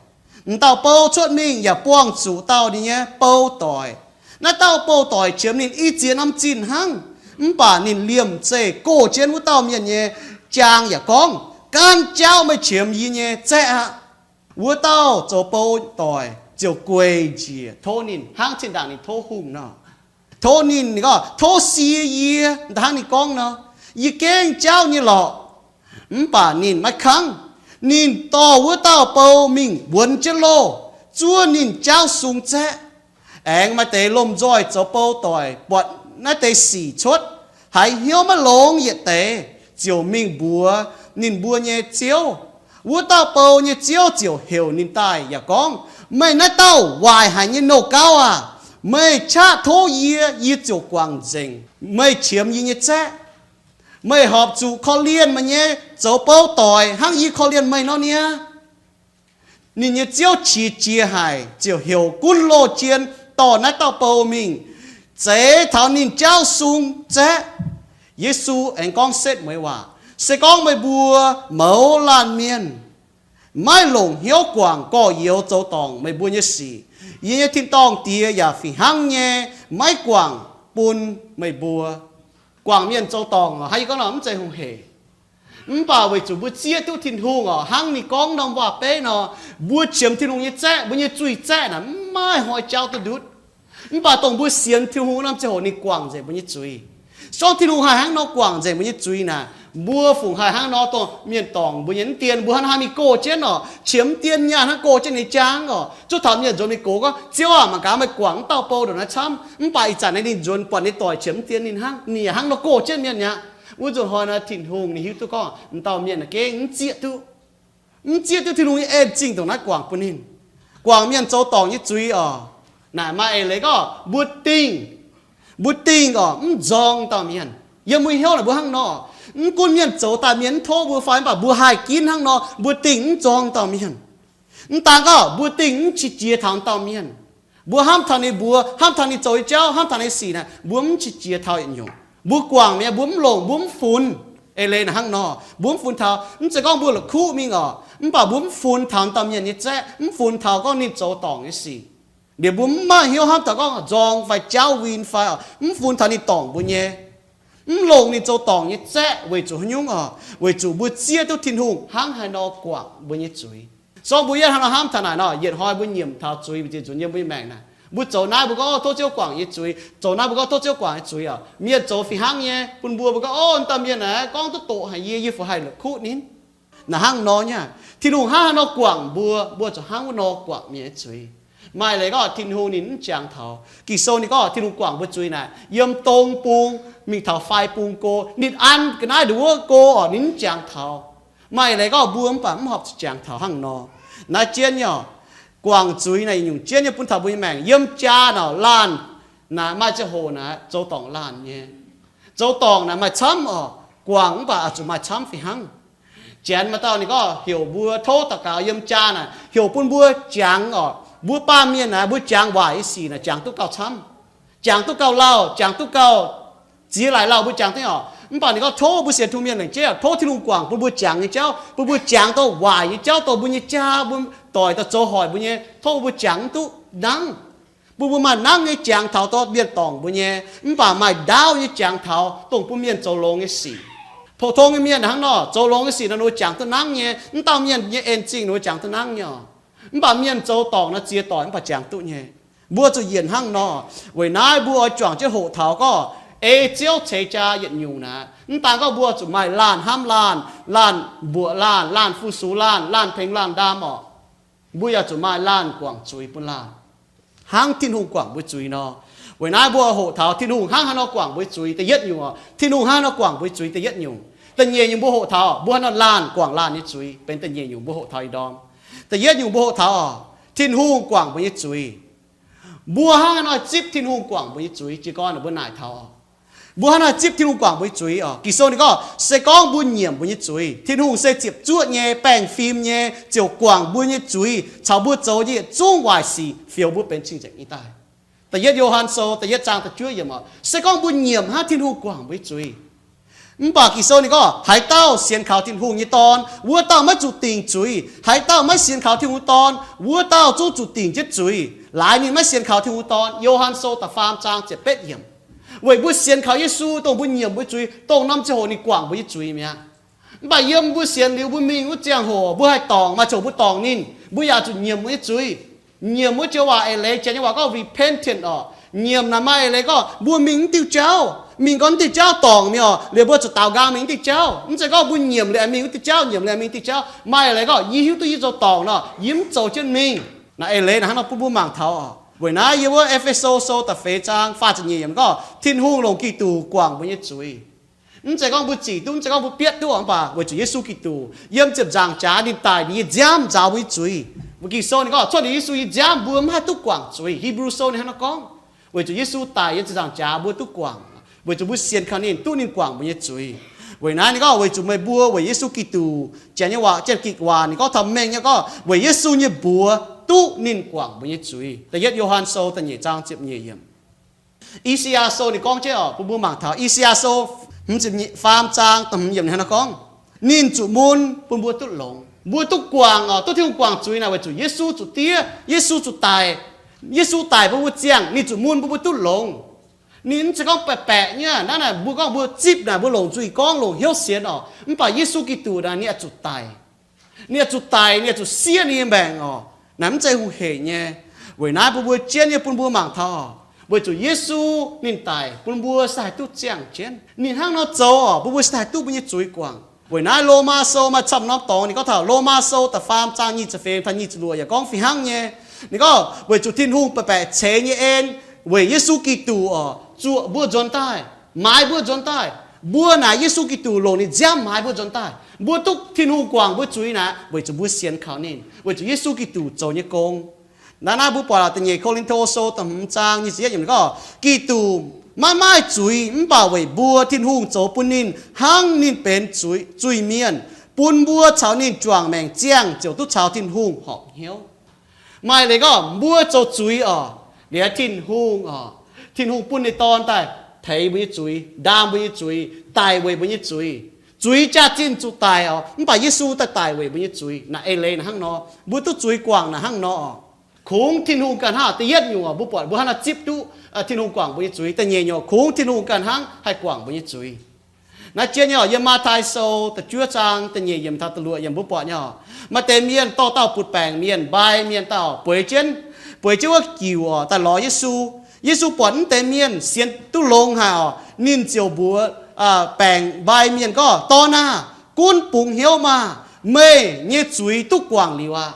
M'dauh bou cuotv mingh yaac buangh zuqc dauh ninh nyei bou doic. Naaiv dauh bou doic qiemx ninh i ziex norm zinh hnangv, mv baac ninh liemh zeih gox jienv wuov dauh mienh nyei jaang yaac gorngv, Gaanv jauv meih qiemx yie nyei zaeqv aqv. Wuov dauh zoux bou doic ziouc gueic njiec tov ninh hnangv zinh ndaangc ninh tov hungh nor. Tov ninh, ninh gorngv, Tov sie yie, hnangv ninh gorngv nor, yie gengh jauv nyei lorqc. Mv baac ninh maiv kangv. Ninh dorh wuov dauh bou mingh wuonx jienv loh, zuov ninh jaauv sung zaeqv. Aengx maaih deix lomh nzoih zoux bou doic buatc naaiv deix sic cuotv, haiz hnyouv maiv longx yietc deix, ziouc mingh mbuox ninh mbuo nyei ziouv. Wuov dauh bou nyei ziouv ziouc heuc ninh daaih yaac gorngv, Meih naaiv dauh waaic haic nyei nouh gauv aah! Meih qaqv tov yie, yie ziouc guangc nzengc meih qiemx yie nyei zaeqv. Meih horpc zuqc korv-lienh meih nyei zoux bou doic hnangv yie korv-lienh meih nor niaa. Ninh nyei ziouv qiex jiez haic, ziouc heuc gunv loh jien dorh naaiv dauh bou mingh zeix taux ninh jaauv sung zaeqv. Yesu aengx gorngv setv mueiz waac, Se gorngv meih mbuo mouz laanh mienh maiv longc hnyouv guangc gorx-youz zoux dorngc meih mbuo nyei sic, yie nyei tin-dorngh Diex yaac fih hnangv nyei maiv guangc bun meih mbuo. Guangc mienh zoux dorngc haiz yie gorngv nor mv zeiz hungh hec. Mv baac weic zuqc mbuo zieqv duqv Tin-Hungh oc, hnangv ninh gorngv norm waac-beiv nor, mbuo qiemx Tin-Hungh nyei zaeqv, mbuo nyei zuiz zaeqv naaic mv maaih hnoi jauv duqv ndutv. Mv baac dongh mbuo sienx Tin-Hungh wuov norm ziangh hoc ninh guangc nzengc mbuo nyei zuiz. Se gorngv Tin-Hungh haih hnangv nor guangc nzengc mbuo nyei zuiz naaic, mbuo fungc haih hnangv nor dongh mienh dorngc mbuo nyei mv dien, mbuo hnangv haaix mingh gox jienv oc, qiemx mv dien nyaanh hnangv gox jienv ninh nyei jaang oc. Zuov taux mienh nzuonx mingh gox gorngv, Ziouv aah, mangc gaax meih guangc wuov dauh bou ndongc naaiv camv. Mv baac ih zanc naaiv ninh nzuonx buatc ninh doic qiemx mv dien ninh hnangv, ninh yaac hnangv nor gox jienv mienh mi'aqv. Wuov nzunc hnoi naaiv Tin-Hungh ninh hiuv duqv gorngv m'dauh mienh naaic gengh mv zieqv duqv, mv zieqv duqv Tin-Hungh nyei en-zingh ndongc naaiv guangc bun ninh. Guangc mienh zoux dorngc nyei zuiz oc. Naaic maaih eix leiz gorngv mbuo dingh, mbuo dingh oc, mv nzorng dauh mienh. Yiem mbuo hnyouv naaic mbuo hnangv nor, mv gunv mienh zoux daaih mienh mv tov mbuo fai, mv baac mbuo haih ginv hnangv nor, mbuo dingh mv nzorng dauh mienh. Mv daan gorngv mbuo dingh mv qiex jiez taux dauh mienh. Mbuo hnamv taux ninh mbuox, hnamv taux ninh zoux nyei jauv, hnamv taux ninh sic naaic, mbuo mv qiex jiez taux yietc nyungc. Mbuo guangc mi'aqv, mbuo mv longc, mbuo mv funx. Eix leiz naaic hnangv nor, mbuo mv funx taux, mv zeiz gorngv mbuo la'kuqv mingh oc, mv baac mbuo mv funx taux dauh mienh nyei zaeqv, mv funx taux gorngv ninh zoux dorngc nyei sic. Liuz mbuo mv maaih hnyouv hnamv taux gorngv nzorng fai jaauv win fai oc, mv funx taux ninh dorngc mbuo nyei, mv longc ninh zoux dorngc nyei zaeqv. Weic zuqc haaix nyungc oc? Weic zuqc mbuo zieqv duqv Tin-Hungh hnangv haaix nor guangc mbuo nyei zuiz. Se gorngv mbuo yie hnangv nor hnamv taux naaic nor, yietc hnoi mbuo nyiemc taux zuiz, mbuo ziex nzunc yiem mbuo nyei maengc naaic, mbuo zoux naaiv mbuo gorngv, Tov Ziouv guangc yie zuiz. Zoux naaiv mbuo gorngv, Tov Ziouv guangc yie zuiz oc. Mienh zoux fih hnangv nyei bun mbuo, mbuo gorngv, Ov, dauh mienh naaic gorngv duqv doqc haic yie, yie fungc haih la'kuqv ninh. Naaic hnangv nor nyei, Tin-Hungh hnangv haaix nor guangc mbuo, mbuo zuqc hnangv wuov nor guangc mienh nyei zuiz. Maaih leiz gorngv Tin-Hungh ninh mv jangx taux. Ging-Sou ninh gorngv Tin-Hungh guangc mbuo zuiz naaic, yiem dong bung mingh taux fai bung go, ninh an ga'naaiv nduov go oc, ninh mv jangx taux. Maaih leiz gorngv mbuo mv baac mv horpc zuqc jangx taux hnangv nor. Naaiv jienv nyei oc, guangc zuiz naaic yietc nyungc jienv nyei bun taux mbuo nyei maengc. Yiem jaa naaic laanh naaic maaih ziangh hoc naaic zoux dorngc laanh nyei. Zoux dorngc naaic maaih camv oc, guangc mv baac oix zuqc maaih camv fih hnangv. Janx maaih dauh ninh gorngv heuc mbuo tov daux gaux yiem jaa naaic, heuc bun mbuo jangx oc. Mbuo baamh mienh naaic mbuo jangx waaic nyei sic naaic jangx duqv gauh camv, jangx duqv gauh lauh, jangx duqv gauh ziex laaix lauh mbuo jangx duqv oc. Mv baac ninh gorngv tov mbuo sienx Tin-Hungh mienh laengc jeiv tov Tin-Hungh guangc bun mbuo jangx nyei jauv, bun mbuo jangx dauh waaic nyei jauv, dongh mbuo nyei jaa, mbuo doic daaih zoux hoic mbuo nyei, tov mbuo jangx mv duqv nangv. Bun mbuo maaih nangv nyei jangx taux dorh mienh dorngc mbuo nyei, mv baac maaih ndaauv nyei jangx taux dongh bun mienh zoux longx nyei sic. Pou-tong nyei mienh hnangv nor, zoux longx nyei sic naaic ninh mbuo jangx duqv nangv nyei. Mv dauh mienh nyei en-zingh ninh mbuo jangx duqv nangv nyei oc. Mv baac mienh zoux dorngc naaic ziex doic mv baac jangx duqv nyei. Mbuo zuqc yienc hnangv nor. Weic naaiv mbuo oix juangc jienv hoqc taux gorngv ei Ziouv ceix jaa yietc nyungc naaic, mv daan gorngv mbuo zuqc maaih laanh hnamv laanh, laanh mbuoqc laanh, laanh fu-sux laanh, laanh tengx laanh ndaam oc. Mbuo yaac zuqc maaih laanh guangc zuiz bun laanh, hnangv Tin-Hungh guangc mbuo zuiz nor. Weic naaiv mbuo hoqc taux Tin-Hungh hnangv haaix nor guangc mbuo zuiz da'yietv nyungc oc. Tin-Hungh hnangv haaix nor guangc mbuo zuiz da'yietv nyungc. Da'nyeic nyungc mbuo hoqc taux mbuo hnangv haaix nor laanh guangc laanh nyei zuiz, benx da'nyeic nyungc mbuo hoqc taux ih ndorm. Da'yietv nyungc mbuo hoqc taux oc, Tin-Hungh guangc mbuo nyei zuiz. Mbuo hnangv haaix nor zipv Tin-Hungh guangc mbuo nyei zuiz? Jiez gorn mbuo naaic taux oc, mbuo hnangv haaix nor zipv Tin-Hungh guangc mbuo nyei zuiz oc? Ging-Sou ninh gorngv, se gorngv mbuo nyiemc mbuo nyei zuiz, Tin-Hungh se ziepc zuoqv nyei, baengh fim nyei, ziouc guangc mbuo nyei zuiz caux mbuo zoux nyei yietc zungv waaic sic, fioux mbuo benx cing-nzengc nyei daaih. Da'yietv Yo^han Sou da'yietv zaang da'juov yiemc oc, se gorngv mbuo nyiemc hnangv Tin-Hungh guangc mbuo nyei zuiz. Mv baac Ging-Sou ninh gorngv, haaix dauh sienx kaux Tin-Hungh nyei Dorn, wuov dauh maiv zuqc dingc zuiz. Haaix dauh maiv sienx kaux Tin-Hungh Dorn, wuov dauh zungv zuqc dingc jienv zuiz, laaix ninh maiv sienx kaux Tin-Hungh Dorn. Yo^han Sou da'faam zaang ziepc betv yiemc. Weic mbuo sienx kaux Yesu, dongh mbuo nyiemc mbuo zuiz, dongh norm ziangh hoc ninh guangc mbuo nyei zuiz mi'aqv. Mv baac yiem mbuo sienx liuz mbuo mingh wuov ziangh hoc, mbuo haih dorngc, maaih ziangh hoc mbuo dorngc ninh, mbuo yaac zuqc nyiemc mbuo nyei zuiz. Nyiemc wuov joux waac eix leiz, Janx nyei waac gorngv repentant oc. Nyiemc naaic maaih eix leiz gorngv mbuo mingh mv diuh jauv, Mingh gorngv diuh jauv dorngc mingh oc, liuz mbuo zuqc daaux nqaang mingh diuh jauv. Mv zeiz gorngv mbuo nyiemc liuz mingh diuh jauv, nyiemc liuz mingh diuh jauv. Maaih leiz gorngv yie hiuv duqv yie zoux dorngc nor, yie mv zoux jienv mingh. Naaiv eix leiz naaic hnangv nor bun mbuo mangc taux oc. Weic naaiv yiem wuov E^fe^so Sou da'feix zaang faah ziepc nyeic yiemc gorngv Tin-Hungh longc Giduc guangc mbuo nyei zuiz. Mv zeiz gorngv mbuo zic duqv, mv zeiz gorngv mbuo bietv duqv, mv baac weic zuqc Yesu Giduc yiem ziepc nzaangc jaax ninh daic, ninh nyei nziaamv nzaaux mbuo nyei zuiz. Mbuo Ging-Sou ninh gorngv cuotv liuz Yesu nyei nziaamv mbuo mv haih duqv guangc zuic. Hebrew Sou ninh hnangv nor gorngv. Weic zuqc Yesu daic yiem ziepc nzaangc jaax mbuo duqv guangc, weic zuqc mbuo sienx kaux ninh duqv ninh guangc mbuo nyei zuiz. Weic naaiv ninh gorngv weic zuqc meih mbuo weic Yesu Giduc, janx nyei waac, janx-gikc waac ninh gorngv taux mengh nyei gorngv weic Yesu nyei mbuox duqv ninh guangc mbuo nyei zuiz. Da'yietv Yo^han Sou da'nyeic zaang ziepc nyeic yiemc. I^saa^yaa Sou ninh gorngv jienv oc, bun mbuo mangc taux I^saa^yaa Sou hmz ziepc nyeic, faam zaang da'hmz yiemc ninh hnangv nor gorngv, ninh zuqc mun bun mbuo duqv longx. Mbuo duqv guangc oc, duqv Tin-Hungh guangc zuiz naaic weic zuqc Yesu zuqc diev, Yesu zuqc daic. Yesu daic bun mbuo ziangh, ninh zuqc mun bun mbuo duqv longx. Ninh mv zeiz gorngv baeqc baeqc nyei. Naaiv naaic mbuo gorngv mbuo zipv naaic mbuo longc nzuih gorngv longc hnyouv sienx oc. Mv baac Yesu Giduc naaic ninh oix zuqc daic. Ninh oix zuqc daic, ninh oix zuqc siev ninh nyei maengc oc. Naaic mv zeiz hungh heic nyei. Weic naaiv bun mbuo jienv nyei bun mbuo mangc taux oc, weic zuqc Yesu ninh daic bun mbuo se haih duqv ziangh jienv. Ninh hnangv nor zoux oc, bun mbuo se haih duqv mbuo nyei zuiz guangc. Weic naaiv Lomaa Sou maaih camv norm dorngx ninh gorngv taux Lomaa Sou da'faam zaang nyic ziepc feix taux nyic ziepc luoqc yaac gorngv fih hnangv nyei. Ninh gorngv weic zuqc Tin-Hungh baeqc baeqc ceix nyei en weic Yesu Giduc oc, zuoqc mbuo nzuonx daaih, maaiz mbuo nzuonx daaih. Mbuo naaic Yesu Giduc longc ninh nziaamv maaiz mbuo nzuonx daaih. Mbuo duqv Tin-Hungh guangc mbuo zuiz naaic weic zuqc mbuo sienx kaux ninh, weic zuqc Yesu Giduc zoux nyei gong. Naaiv naaiv mbuo buatc da'nyeic Ko^lin^to Sou da'hmz zaang nyic ziepc yietv yiemc ninh gorngv, Giduc maiv maaih zuiz, mv baac weic mbuo Tin-Hungh zoux bun ninh hnangv ninh benx zuiz, zuiz-mienh, bun mbuo caux ninh juangc maengc ziangh ziouc duqv caux Tin-Hungh horpc hnyouv. Maaih leiz gorngv mbuo zoux zuiz oc, liuz Tin-Hungh oc, Tin-Hungh bun ninh Dorn daaih teix mbuo nyei zuiz, ndaam mbuo nyei zuiz, daic weic mbuo nyei zuiz. Zuiz jaax-zinh zuqc daic oc, mv baac Yesu daaih daic weic mbuo nyei zuiz. Naaiv eix leiz naaic hnangv nor, mbuo duqv zuiz guangc naaic hnangv nor oc. Kungx Tin-Hungh ganh hnangv. Da'yietv nyungc mbuo buatc mbuo hnangv nor zipv duqv Tin-Hungh guangc mbuo nyei zuiz. Da'nyeic nyungc kungx Tin-Hungh ganh hnangv haih guangc mbuo nyei zuiz. Naaiv jien nyei oc, yiem Matv^tai Sou da'juov zaang da'nyeic yiemc taux da'luoqc yiemc mbuo buatc nyei oc, maaih deix mienh dorh dauh butv-baengc mienh, mbai mienh dauh bueix jienv, bueix jienv wuov giuc oc, daaih lorz Yesu. Yesu buatc mv deix mienh sienx duqv longx haic oc, ninh ziouc mbuox baengc mbai mienh gorngv, Dorn aah! Gunv bungx hnyouv maah! Meih nyei zuiz duqv guangc liuz aqv.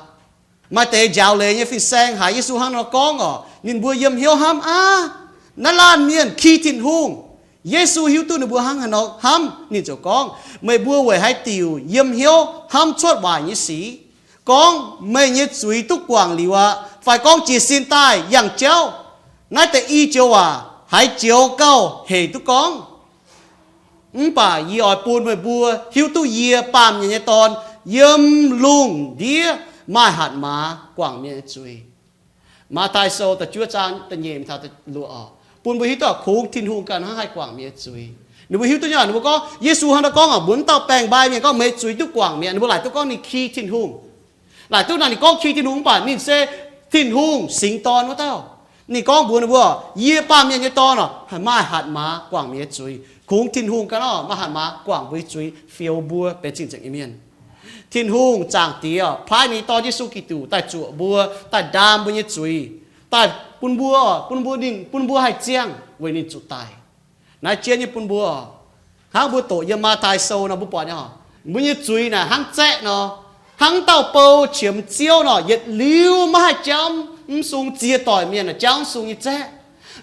Maaih deix njaaux leiz nyei fin-saeng haiz Yesu hnangv nor gorngv oc, ninh mbuo yiem hnyouv hnamv, Aav, naaiv laanh mienh ki Tin-Hungh. Yesu hiuv duqv ninh mbuo hnangv haaix nor hnamv, ninh ziouc gorngv, Meih mbuo weic haaix diuc yiem hnyouv hnamv cuotv waaic nyei sic, gorngv, Meih nyei zuiz duqv guangc liuz aqv, fai gorngv, Jiez sin daaih yangh jauv? Naaiv deix i joux waac haaix joux gauh hec duqv gorngv? Mv baac yie oix bun meih mbuo hiuv duqv yie, Baamh Mienh nyei Dorn, yiem lungh ndiev maaih hatc maaz guangc mienh nyei zuiz. Matv^tai Sou da'juov zaang da'nyeic taux da'luoqc oc, bun mbuo hiuv duqv kungx Tin-Hungh ganh hnangv haih guangc mienh nyei zuiz. Ninh mbuo hiuv duqv nyei, ninh mbuo gorngv, Yesu hnangv naaiv gorngv oc, mbuox mv dauh baengc mbai mienh gorngv, Meih zuiz duqv guangc mi'aqv. Ninh mbuo laaic duqv gorngv ninh ki Tin-Hungh. Laaic duqv naaic ninh gorngv ki Tin-Hungh, mv baac ninh se Tin-Hungh singx dorn wuov dauh. Ninh gorngv mbuox ninh mbuo, Yie, Baamh Mienh nyei Dorn oc, haih maaih hatc maaz guangc mienh nyei zuiz. Kungx Tin-Hungh ganh orqc, maaih hatc maaz guangc mbuo nyei zuiz, fioux mbuo benx cing-nzengc nyei mienh. Tin-Hungh Zaangc Diex paaiv ninh nyei Dorn, Yesu Giduc, daaih zuoqc mbuo, daaih ndaam mbuo nyei zuiz, daaih bun mbuo, bun mbuo ninh, bun mbuo haih ziangh weic ninh zuqc daic. Naaiv jienv nyei bun mbuo, hnangv mbuo doqc yiem Matv^tai Sou nor mbuo buatc nyei, mbuo nyei zuiz naaic hnangv zaeqv nor, hnangv dauh bou qiemx Ziouv nor, yietc liuz maiv haih jauv mv sung. Ziex doic mienh naaic jauv mv sung nyei zaeqv.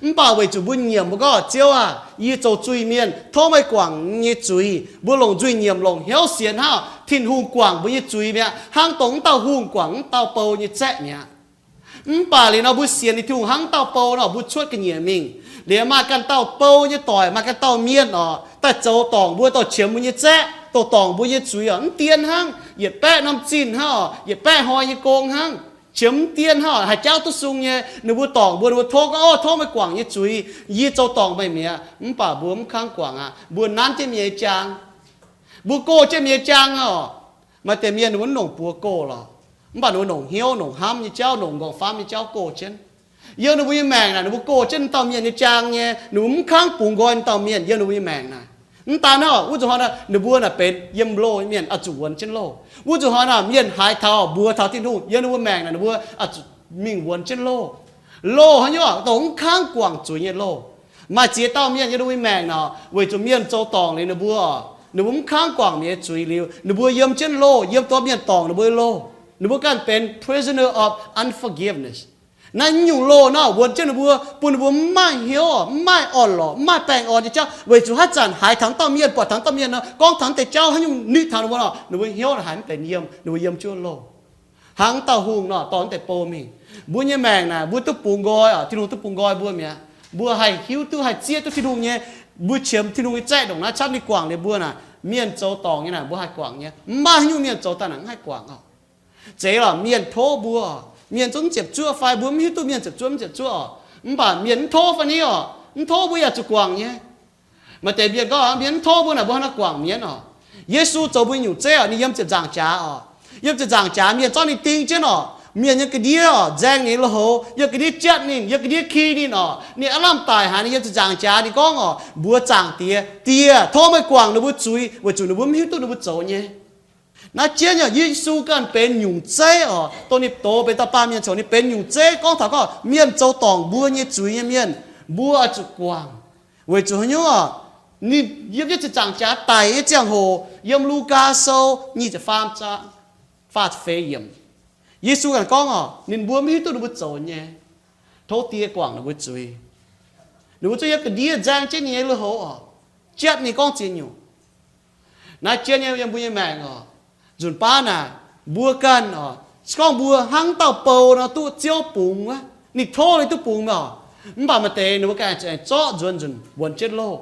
Mv baac weic zuqc mbuo nyiemc mbuo gorngv, Ziouv aah! Yie zoux zuiz-mienh, tov meih guangc yie nyei zuiz. Mbuo longc nzuih nyiemc, longc hnyouv sienx hnangv Tin-Hungh guangc mbuo nyei zuiz mi'aqv, hnangv dongh mv dauh hungh guangc mv dauh bou nyei zaeqv mi'aqv. Mv baac liuz nor mbuo sienx Tin-Hungh hnangv dauh bou nor, mbuo cuotv ga'nyiec mingh, liuz maaih ganh dauh bou nyei doic, maaih ganh dauh mienh oc, daaih zoux dorngc mbuo, dorh qiemx mbuo nyei zaeqv, dorh dorngc mbuo nyei zuiz oc. Mv dien hnangv, yietc baeqv norm zinh hnangv oc, yietc baeqv hnoi nyei gong hnangv, qiemx mv dien hnangv oc, haih jauv duqv sung nyei. Ninh mbuo dorngc mbuo, ninh mbuo tov gorngv, Ov, tov meih guangc nyei zuiz, yie zoux dorngc meih mi'aqv. Mv baac mbuo mv kangv guangc aqv. Mbuo nanv jienv mienh nyei jaang, mbuo gox jienv mienh nyei jaang oc. Maaih deix mienh ninh mbuo mv nongc buoz gox lorqc, mv baac ninh mbuo nongc hnyouv, nongc hnamv nyei jauv, nongc nqorngv-famv nyei jauv gox jienv. Yiem ninh mbuo nyei maengc naaic, ninh mbuo gox jienv dauh mienh nyei jaang nyei, ninh mbuo mv kangv bungx nqoi dauh mienh yiem ninh mbuo nyei maengc naaic. Mv daan hnangv, wuov zuqc hnoi naaic ninh mbuo naaic benx yiem loh nyei mienh oix zuqc wuonx jienv loh. Wuov zuqc hnoi naaic mienh haaix taux mbuox taux Tin-Hungh yiem ninh mbuo maengc naaic, ninh mbuo oix zuqc mingh wuonx jienv loh. Loh haaix nyungc? Dongh mv kangv guangc zuiz nyei loh. Maaih ziex dauh mienh yiem ninh mbuo maengc nor, weic zuqc mienh zoux dorngc liuz ninh mbuo, ninh mbuo mv kangv guangc mienh nyei zuiz liuz, ninh mbuo yiem jienv loh, yiem dongh mienh dorngc ninh mbuo loh. Ninh mbuo ganh benx prisoner of unforgiveness. Naaiv nyungc loh naaiv wuonx jienv ninh mbuo, bun ninh mbuo mv maaih hnyouv, mv maaih orn-lorqc, mv maaih baengh orn nyei jauv, weic zuqc haaix zanc haiz taux dauh mienh, buatc taux dauh mienh nor, gorngv taux deix jauv haaix nyungc nitv taux ninh mbuo nor, ninh mbuo hnyouv haiz mv benx yiem, ninh mbuo yiem jienv loh. Hnangv dauh hungh nor, dorh deix bou mingh. Mbuo nyei maengc naaic, mbuo duqv bungx nqoi oc, Tin-Hungh duqv bungx nqoi mbuo mi'aqv. Mbuo haih hiuv duqv, haih zieqv duqv Tin-Hungh nyei, mbuo qiemx Tin-Hungh nyei zaeqv ndongc naaiv camv, ninh guangc liuz mbuo naaic, mienh zoux dorngc nyei naaic, mbuo haih guangc nyei. Mv maaih haaix nyungc mienh zoux daaih naaic mv haih guangc oc. Zeiz lorqc, mienh tov mbuo, mienh zungv ziepc zuoqv fai mbuo mv hiuv duqv mienh ziepc zuoqv mv ziepc zuoqv oc. Mv baac mienh mv tov fai ni oc, mv tov mbuo yaac zuqc guangc nyei. Maaih deix mienh gorngv, mienh mv tov mbuo naaic, mbuo hnangv naaiv guangc mienh oc. Yesu zoux mbuo nyungc zeiv oc, ninh yiem ziepc nzaangc jaax oc. Yiem ziepc nzaangc jaax mienh zorqv ninh ding jienv oc. Mienh yiem ga'ndiev oc, nzaeng ninh lui-houx, yiem ga'ndiev jatv ninh, yiem ga'ndiev ki ninh oc. Ninh aav lamh daic haic, ninh yiem ziepc nzaangc jaax, ninh gorngv oc, mbuox Zaangc Diex, Diex, tov meih guangc ninh mbuo zuiz, weic zuqc ninh mbuo mv hiuv duqv ninh mbuo zoux nyei. Naaiv jienv nyei Yesu ganh benx nyungc zeiv oc, dongh ninh doz benx dauh baamh mienh coc, ninh benx nyungc zeiv gorngv taux gorngv mienh zoux dorngc mbuo nyei zuiz nyei mienh, mbuo oix zuqc guangc. Weic zuqc haaix nyungc oc? Ninh yiem jienv ziepc nzaangc jaax daic nyei ziangh hoc, yiem Lugaa Sou nyic ziepc faam zaang faah ziepc feix yiemc, Yesu ganh gorngv oc, ninh mbuo mv hiuv duqv ninh mbuo zoux nyei. Tov Die guangc ninh mbuo zuiz. Ninh mbuo zungv yiem ga'ndiev nzaeng jienv ninh nyei lui-houx oc, jatv ninh gorngv ziex nyungc. Naaiv jienv nyei yiem mbuo nyei maengc oc, nzunc baav naaic, mbuo ganh oc, se gorngv mbuo hnangv dauh bou nor duqv Ziouv bungx wuov, ninh tov ninh duqv bungx mi'aqv. Mv baac maaih deix ninh mbuo ganh aengx zorqv nzuonx nzunc wuonx jienv loh.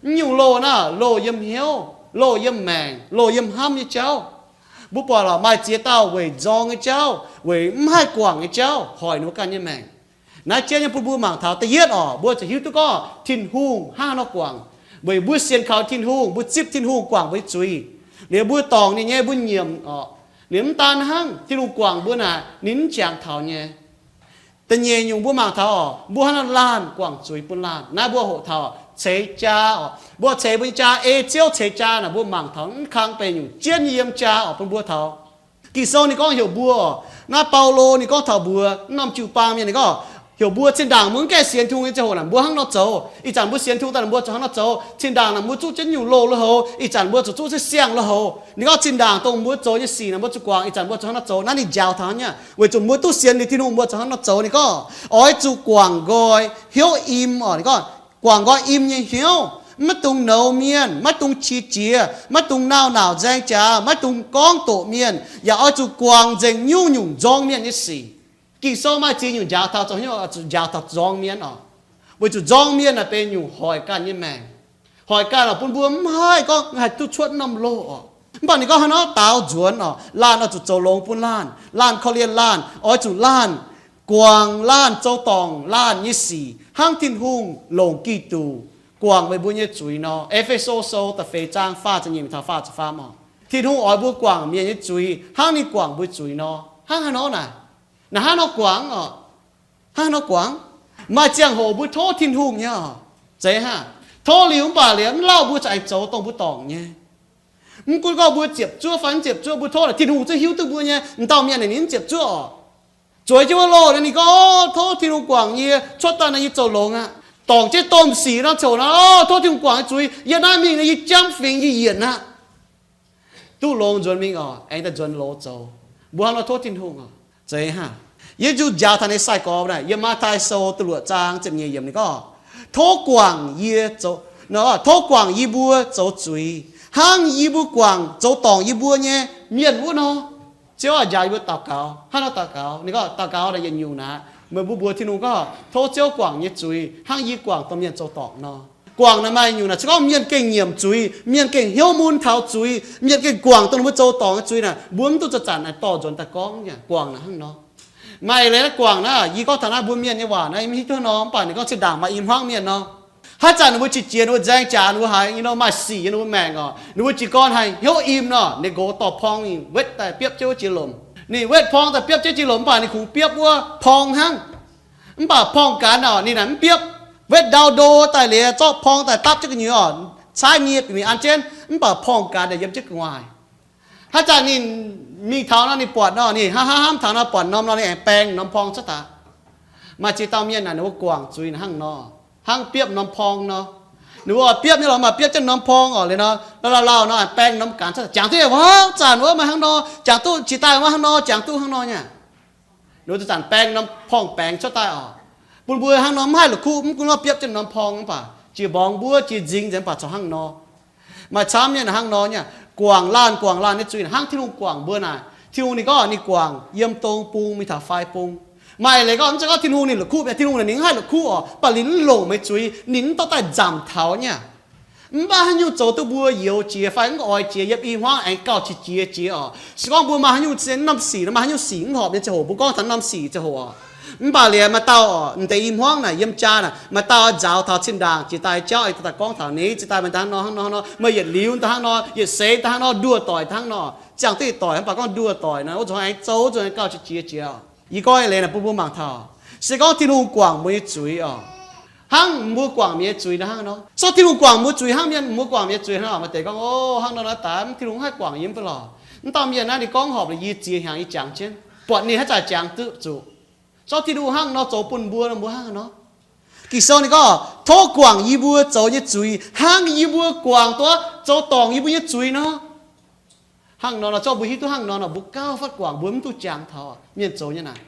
Mv nyungc loh naaiv, loh yiem hnyouv, loh yiem maengc, loh yiem hnamv nyei jauv. Mbuo buatc lorqc, maaih ziex dauh weic nzorng nyei jauv, weic mv haih guangc nyei jauv hoic ninh mbuo ganh nyei maengc. Naaiv jienv nyei bun mbuo mangc taux da'yietv oc, mbuo zuqc hiuv duqv gorngv Tin-Hungh hnangv haaix nor guangc. Weic mbuo sienx kaux Tin-Hungh, mbuo zipv Tin-Hungh guangc mbuo nyei zuiz. Liuz mbuo dorngc ninh nyei, mbuo nyiemc oc. Liuz mv daan hnangv, Tin-Hungh guangc mbuo naaic, ninh mv jangx taux nyei. Da'nyeic nyungc mbuo mangc taux oc, mbuo hnangv nor laanh guangc zuiz bun laanh. Naaiv mbuo hoqc taux ceix jaa oc. Mbuo ceix mbuo nyei jaa, ei Ziouv ceix jaa naaic, mbuo mangc taux mv kang benx nyungc jienv nyei yiem jaa oc bun mbuo taux. Ging-Sou ninh gorngv heuc mbuo oc, naaiv Baulo ninh gorngv taux mbuox wuov norm jiu-baang mienh, ninh gorngv heuc mbuo zinh ndaangc mbuo mv gaengh sienx Tin-Hungh nyei ziangh hoc naaic, mbuo hnangv nor zoux. Ih zanc mbuo sienx Tin-Hungh daaih, mbuo zuqc hnangv nor zoux. Zinh ndaangc naaic mbuo zuqc jienv nyungc loh lui-houx, ih zanc mbuo zuqc zuqc siang-siang lui-houx. Ninh gorngv zinh ndaangc dongh mbuo zoux nyei sic naaic, mbuo zuqc guangc, ih zanc mbuo zuqc hnangv nor zoux. Naaiv ninh njaaux taux nyei, weic zuqc mbuo duqv sienx liuz Tin-Hungh, mbuo zuqc hnangv nor zoux. Ninh gorngv oix zuqc guangc nqoi hnyouv im oc. Ninh gorngv guangc nqoi im nyei hnyouv, maiv dungx nouz mienh, maiv dungx qiex jiez, maiv dungx nauc-nauc nzaeng jaax, maiv dungx gorngv doqc mienh, yaac oix zuqc guangc nzengc nyungc-nyungc nzorng mienh nyei sic. Ging-Sou maaih ziex nyungc njaaux taux zoux hnyouv, oix zuqc njaaux taux nzorng mienh oc. Weic zuqc nzorng mienh naaic benx nyungc hoic ganh nyei maengc. Hoic ganh oc, bun mbuo mv haih gorngv haih duqv cuotv norm loh oc. Mv baac ninh gorngv hnangv nor daaux nzuonx oc, laanh oix zuqc zoux longx bun laanh, laanh korv-lienh laanh, oix zuqc laanh guangc laanh zoux dorngc laanh nyei sic hnangv Tin-Hungh longc Giduc guangc meih mbuo nyei zuiz nor. E^fe^so Sou da'feix zaang faah ziepc nyeic taux faah ziepc faam oc. Tin-Hungh oix mbuo guangc mienh nyei zuiz hnangv ninh guangc mbuo zuiz nor. Hnangv haaix nor naaic? Naaic hnangv nor guangc oc. Hnangv haaix nor guangc? Maaih ziangh hoc mbuo tov Tin-Hungh nyei oc. Zeiz hnangv. Tov liuz mv baac liuz mv lauh mbuo za'gengh zoux dongh mbuo dorngc nyei. Mv gunv gorngv mbuo ziepc zuoqv fai mv ziepc zuoqv, mbuo tov naaic Tin-Hungh zungv hiuv duqv mbuo nyei. M'dauh mienh naaic ninh mv ziepc zuoqv oc. Zueiz jienv wuov loh naaic ninh gorngv, Tov Tin-Hungh guangc yie, cuotv daaih naaic yie zoux longx aqv. Dorngc jienv domh sic nor, coc nor, Tov Tin-Hungh guangc yie zuiz, yie naaiv mingh naaic yie jamv fingx, yie yienc aqv. Duqv longx nzuonx mingh oc, aengx daaih nzuonx loz zoux. Mbuo hnangv nor tov Tin-Hungh oc. Zeiz hnangv. Yesu njaaux taux ninh nyei sai-gorx naaic, yiem Matv^tai Sou da'luoqc zaang ziepc nyeic yiemc ninh gorngv, Tov guangc yie zoux, tov guangc yie mbuo zoux zuiz, hnangv yie mbuo guangc zoux dorngc yie mbuo nyei mienh wuov nor. Ziouv aac, njaaux yie mbuo daux gaux. Hnangv nor daux gaux, ninh gorngv daux gaux naaic yietc nyungc naaic, meih mbuo mbuox Tin-Hungh gorngv, Tov Ziouv guangc yie nyei zuiz hnangv yie guangc dongh mienh zoux dorngc nor. Guangc naaic maaih nyungc naaic, se gorngv mienh gengh nyiemc zuiz, mienh gengh hnyouv mun taux zuiz, mienh gengh guangc dongh ninh mbuo zoux dorngc nyei zuiz naaic, mbuo mv duqv zanc-zanc naaic dorh nzuonx daaih gorngv nyei. Guangc naaic hnangv nor. Maaih leiz naaiv guangc naaiv, yie gorngv taux naaiv mbuo mienh nyei waac naaiv, yie mv hiuv duqv nor, mv baac ninh gorngv zinh ndaangc maaih i hmuangv mienh nor. Haaix zanc ninh mbuo qiex jiez, ninh mbuo nzaeng jaax, ninh mbuo haiz nyei nor maaih sic yiem ninh mbuo maengc oc, ninh mbuo jiez gorn haiz hnyouv im nor, ninh nqox dorh porng mingh wetv daaih biopv jienv wuov jiex lomc. Ninh wetv porng daaih biopv jienv jiex lomc, mv baac ninh kungx biopv wuov porng hnangv. Mv baac porng gaax oc, ninh naaic mv biopv. Wetv ndau ndo daaih liuz, zorqv porng daaih dapv jienv gu'nyuoz oc, caaiv nie bieqc mingh an jienv, mv baac porng gaax naaic yiem jienv gu'nguaaic. Haaix zanc ninh mingh taux nor, ninh buatc nor, ninh hnamv hnamv taux nor, buatc norm nor, ninh aengx baeng norm porng cuotv daaih. Maaih ziex dauh mienh naaic, ninh mbuo guangc zuiz naaic hnangv nor. hnangv biopv norm porng nor. Ninh mbuo oix biopv nyei lorqc, maaih biopv jienv norm porng oc. Liuz nor, lauh lauh lauh nor, baeng norm gaax cuotv, jangx duqv, wuov zanc wuov maaih hnangv nor, jangx duqv, jiex daaih maaih hnangv nor, jangx duqv hnangv nor nyei. Ninh mbuo zanc baeng norm porng baengx cuotv daaih oc. Bun mbuo hnangv nor mv haih la'kuqv, mv gunv nor biopv jienv norm porng mv baac jiex mborngx mbuov, jiex nzingx nzengc mv baac corc hnangv nor. Maaih camv nyei hnangv nor nyei, guangc laanh guangc laanh nyei zuiz hnangv Tin-Hungh guangc mbuo naaic. Tin-Hungh ninh gorngv ninh guangc yiem dong bung mingh taux fai bung. Maaih leiz gorngv mv zeiz gorngv Tin-Hungh ninh la'kuqv mi'aqv, Tin-Hungh ninh mv haih la'kuqv oc, mv baac ninh mv longc meih zuiz, ninh mv dorh daaih nzamc taux nyei. Mv baac haaix nyungc zoux duqv mbuo youx jiex fai mv oix jiex yiem i hmuangv aengx gauh qiex jiez jiex oc. Se gorngv mbuo maaih haaix nyungc norm sic, maaih haaix nyungc sic mv horpc nyei ziangh hoc, mbuo gorngv taux norm sic ziangh hoc oc. Mv baac liuz maaih dauh oc, m'deix i hmuangv naaic yiem jaa naaic, maaih dauh nzaaux taux zinh ndaangc jiex daaih jauv, daaih gorngv taux ninh, ziex daaih meih hnangv nor hnangv nor hnangv nor, meih yietc liuz daaih hnangv nor, yietc seix daaih hnangv nor, nduoh doic daaih hnangv nor, ziangh duqv yietc doic, mv baac gorngv nduoh doic nor, wuov zuqc aengx zoux, wuov zuqc aengx gauh qiex jiez jiex oc. Yie gorngv eix leiz naaic bun mbuo mangc taux, se gorngv Tin-Hungh guangc mbuo nyei zuiz oc, hnangv mbuo guangc mienh nyei zuiz nor hnangv nor. Se gorngv Tin-Hungh guangc mbuo zuiz hnangv mienh, mbuo guangc mienh nyei zuiz hnangv nor, maaih deix gorngv, o, hnangv nor nor daaih mv Tin-Hungh mv haih guangc yie mv baac lorqc. Mv dauh mienh naaiv ninh gorngv horpc liuz yie ziex hnyangx yie jangx jienv, buatc ninh haaix zanc jangx duqv zuqc. Se gorngv Tin-Hungh hnangv nor zoux bun mbuo nor, mbuo hnangv nor. Ging-Sou ninh gorngv, tov guangc yie mbuo zoux nyei zuiz hnangv yie mbuo guangc duqv zoux dorngc yie mbuo nyei zuiz nor. Hnangv nor nor, se gorngv mbuo hiuv duqv hnangv nor nor, mbuo gauh fatv guangc, mbuo mv duqv jangx taux mienh zoux nyei naaic.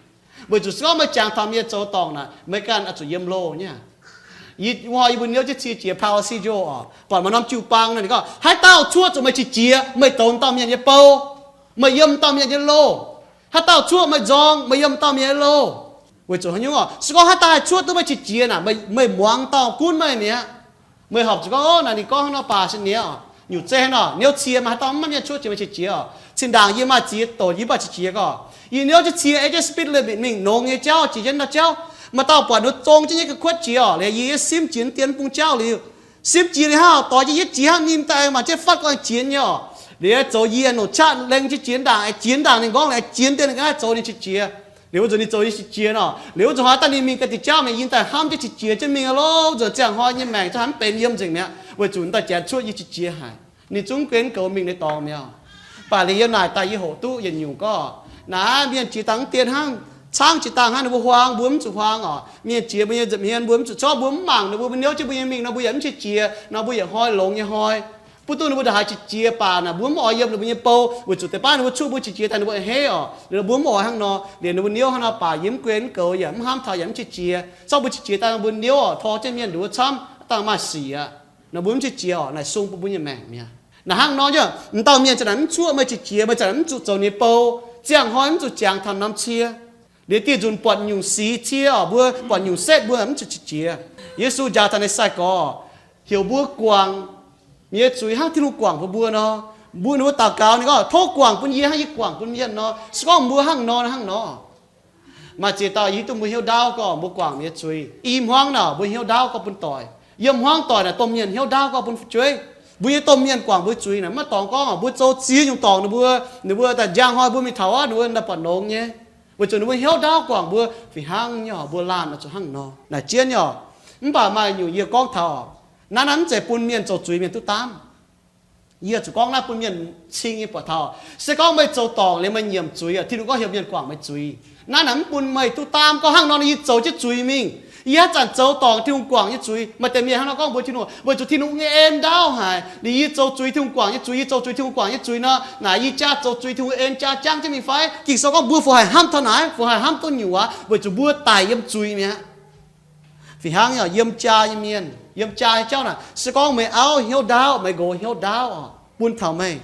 Weic zuqc se gorngv meih jangx taux mienh zoux dorngc naaic, meih ganh oix zuqc yiem loh nyei. Yie, wuov hnoi yie mbuo niouv jienv cie jiex Palo Alto oc, buatc maaih norm jiu-baang nor, ninh gorngv, haaix dauh cuoqv zuqc meih qiex jiez, meih douz dauh mienh nyei bou, meih yiem dauh mienh nyei loh. Haaix dauh cuoqv meih nzorng, meih yiem dauh mienh nyei loh. Weic zuqc haaix nyungc oc? Se gorngv haaix dauh haih cuoqv duqv meih qiex jiez naaic, meih, meih muangx dauh gunv meih mi'aqv. Meih horpc zuqc gorngv, o, naaic ninh gorngv hnangv nor baac se niouv, nyungc zeiv hnangv nor, niouv cie maaih haaix dauh mv maaih mienh cuoqv jiex meih qiex jiez oc. Cin-ndaangc yie maaih ziex doc yie mv baac qiex jiez gorqv, yie niouv jienv cie ei jienv speed limit mingh nongx nyei jauv, jiex jienv ndau jauv, maaih dauh buatc ninh zoux jienv nyei ga'kuotv jiex oc, liuz yie simv jiex dien bung jauv liuz, simv jiex liuz hnangv, doix jienv yietv jiex hnangv, ninh daaih mangc jienv fatv gorngv jiex nyei oc. Liuz zoux yie nongc qaqv lengh jienv jiex ndaangc, jiex ndaangc ninh nqorngv liuz jiex dien ninh gaav zoux ninh qiex jiez. Liuz wuov nzunc ninh zoux yie qiex jiez nor, liuz wuov nzunc hnoi daaih ninh mingh daaih diuh jauv mi'aqv, yie daaih hnamv jienv qiex jiez jienv mingh aqv lorqc. Wuov nzunc ziangh hnoi nyei maengc zungv haaix mv benx yiem nzengc mi'aqv, weic zuqc daaih janx cuoqv yie qiex jiez haic. Ninh zungv guen goux mingh nyei dorngx mi'aqv. Mv baac liuz yiem naaic daaih yie hoqc duqv yietc nyungc gorngv, naaiv mienh jiex dangh mv dien hnangv, caangv jiex dangh hnangv, ninh mbuo huaang mbuo mv zuqc huaang oc. Mienh jiex mbuo nyei nza'hmien mbuo mv zuqc corc, mbuo mv mangc ninh mbuo, mbuo niouv jienv mbuo nyei mingh nor mbuo yaac mv qiex jiez, nor mbuo yaac hnoi longx nyei hnoi. Butv duqv ninh mbuo ndongc haaix qiex jiez baac naaic mbuo mv oix yiem ninh mbuo nyei bou, weic zuqc deix baav ninh mbuo cuoqv mbuo qiex jiez daaih ninh mbuo a'hneiv oc. Liuz nor mbuo mv oix hnangv nor, liuz ninh mbuo niouv hnangv nor baac yie mv guen mv goux yaac mv hnamv taux yaac mv qiex jiez. Corc mbuo qiex jiez daaih nor mbuo niouv oc, tor jienv mienh nduov camv, dangh maaih sic aqv. Nor mbuo mv qiex jiez oc, naaic sung bun mbuo nyei maengc mi'aqv. Naaic hnangv nor nyei, m'dauh mienh zanc naaic mv cuoqv meih qiex jiez, meih zanc naaic mv zuqc zoux ninh nyei bou, ziangh hnoi mv zuqc jangx taux norm cie. Liuz dieh nzunc buatc nyungc sic cie oc, mbuo buatc nyungc setv mbuo mv zuqc qiex jiez. Yesu njaaux taux ninh nyei sai-gorx, heuc mbuo guangc mienh nyei zuiz hnangv Tin-Hungh guangc bun mbuo nor. Mbuo, ninh mbuo daux gaux ninh gorngv, tov guangc bun yie hnangv yie guangc bun mienh nor. Se gorngv mbuo hnangv nor, hnangv nor. Maaih ziex dauh yie hiuv duqv mbuo hnyouv ndaauv gorngv mbuo guangc mienh nyei zuiz. I hmuangv naaic mbuo hnyouv ndaauv gorngv bun doic. Yiem hmuangv doic naaic domh mienh hnyouv ndaauv gorngv bun fu'jueiv. Mbuo nyei domh mienh guangc mbuo zuiz naaic, maiv dorngx gorngv mbuo zoux ziex nyungc dorngc ninh mbuo, ninh mbuo daaih njang hnoi mbuo mingh taux wuov ninh mbuo daaih buatc longx nyei. Weic zuqc ninh mbuo hnyouv ndaauv guangc mbuo. Fih hnangv nyei oc, mbuo laanh oix zuqc hnangv nor. Naaic jienv nyei oc. Mv baac maaih nyungc yie gorngv taux, naaiv naaiv mv zeiz bun mienh zoux zuiz mienh duqv daamv. Yie zuqc gorngv naaiv bun mienh cing nyei buatc taux, se gorngv meih zoux dorngc liuz meih nyiemc zuiz, Tin-Hungh gorngv heuc mienh guangc meih zuiz. Naaiv naaic mv bun meih duqv daamv gorngv hnangv nor yie zoux jienv zuiz mingh. Yie haaix zanc zoux dorngc Tin-Hungh guangc nyei zuiz. Maaih deix mienh hnangv nor gorngv mbuox Tin-Hungh, weic zuiz Tin-Hungh nyei en ndaauv haic, liuz yie zoux zuiz Tin-Hungh guangc nyei zuiz, yie zoux zuiz Tin-Hungh guangc nyei zuiz nor, naaic yie jaa zoux zuiz Tin-Hungh en jaa jangv jienv mingh fai? Ging-Sou gorngv mbuo fungc haih hnamv taux naaic, fungc haih hnamv duqv nyungc aac, weic zuqc mbuo daic yiem zuiz mi'aqv. Fih hnangv nyei oc, yiem jaa nyei mienh, yiem jaa nyei jauv naaic, se gorngv meih auv hnyouv ndaauv, meih nqox hnyouv ndaauv oc, bun taux meih,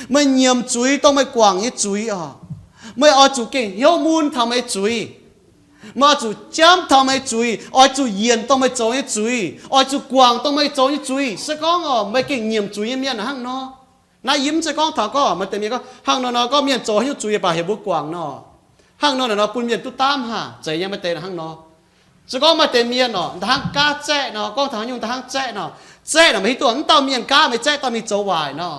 meih nyiemc zuiz dongh meih guangc nyei zuiz oc, meih oix zuqc gengh hnyouv mun taux meih zuiz. Meih oix zuqc jamv taux meih zuiz, oix zuqc yienc dongh meih zoux nyei zuiz, oix zuqc guangc dongh meih zoux nyei zuiz. Se gorngv oc, meih gengh nyiemc zuiz nyei mienh hnangv nor. Naaiv yie mv zeiz gorngv taux gorngv maaih deix mienh gorngv hnangv nor nor gorngv mienh zoux haaix nyungc zuiz yie baac heuc mbuo guangc nor, hnangv nor naaic nor bun mienh duqv daamv haac, zeiz nyei. Maaih deix hnangv nor. Se gorngv maaih deix mienh oc, da'hnangv gaav zaeqv nor, gorngv taux haaix nyungc da'hnangv zaeqv nor, zaeqv naaic meih hiuv duqv mv dauh mienh gaav meih zaeqv dauh mingh zoux waaic nor,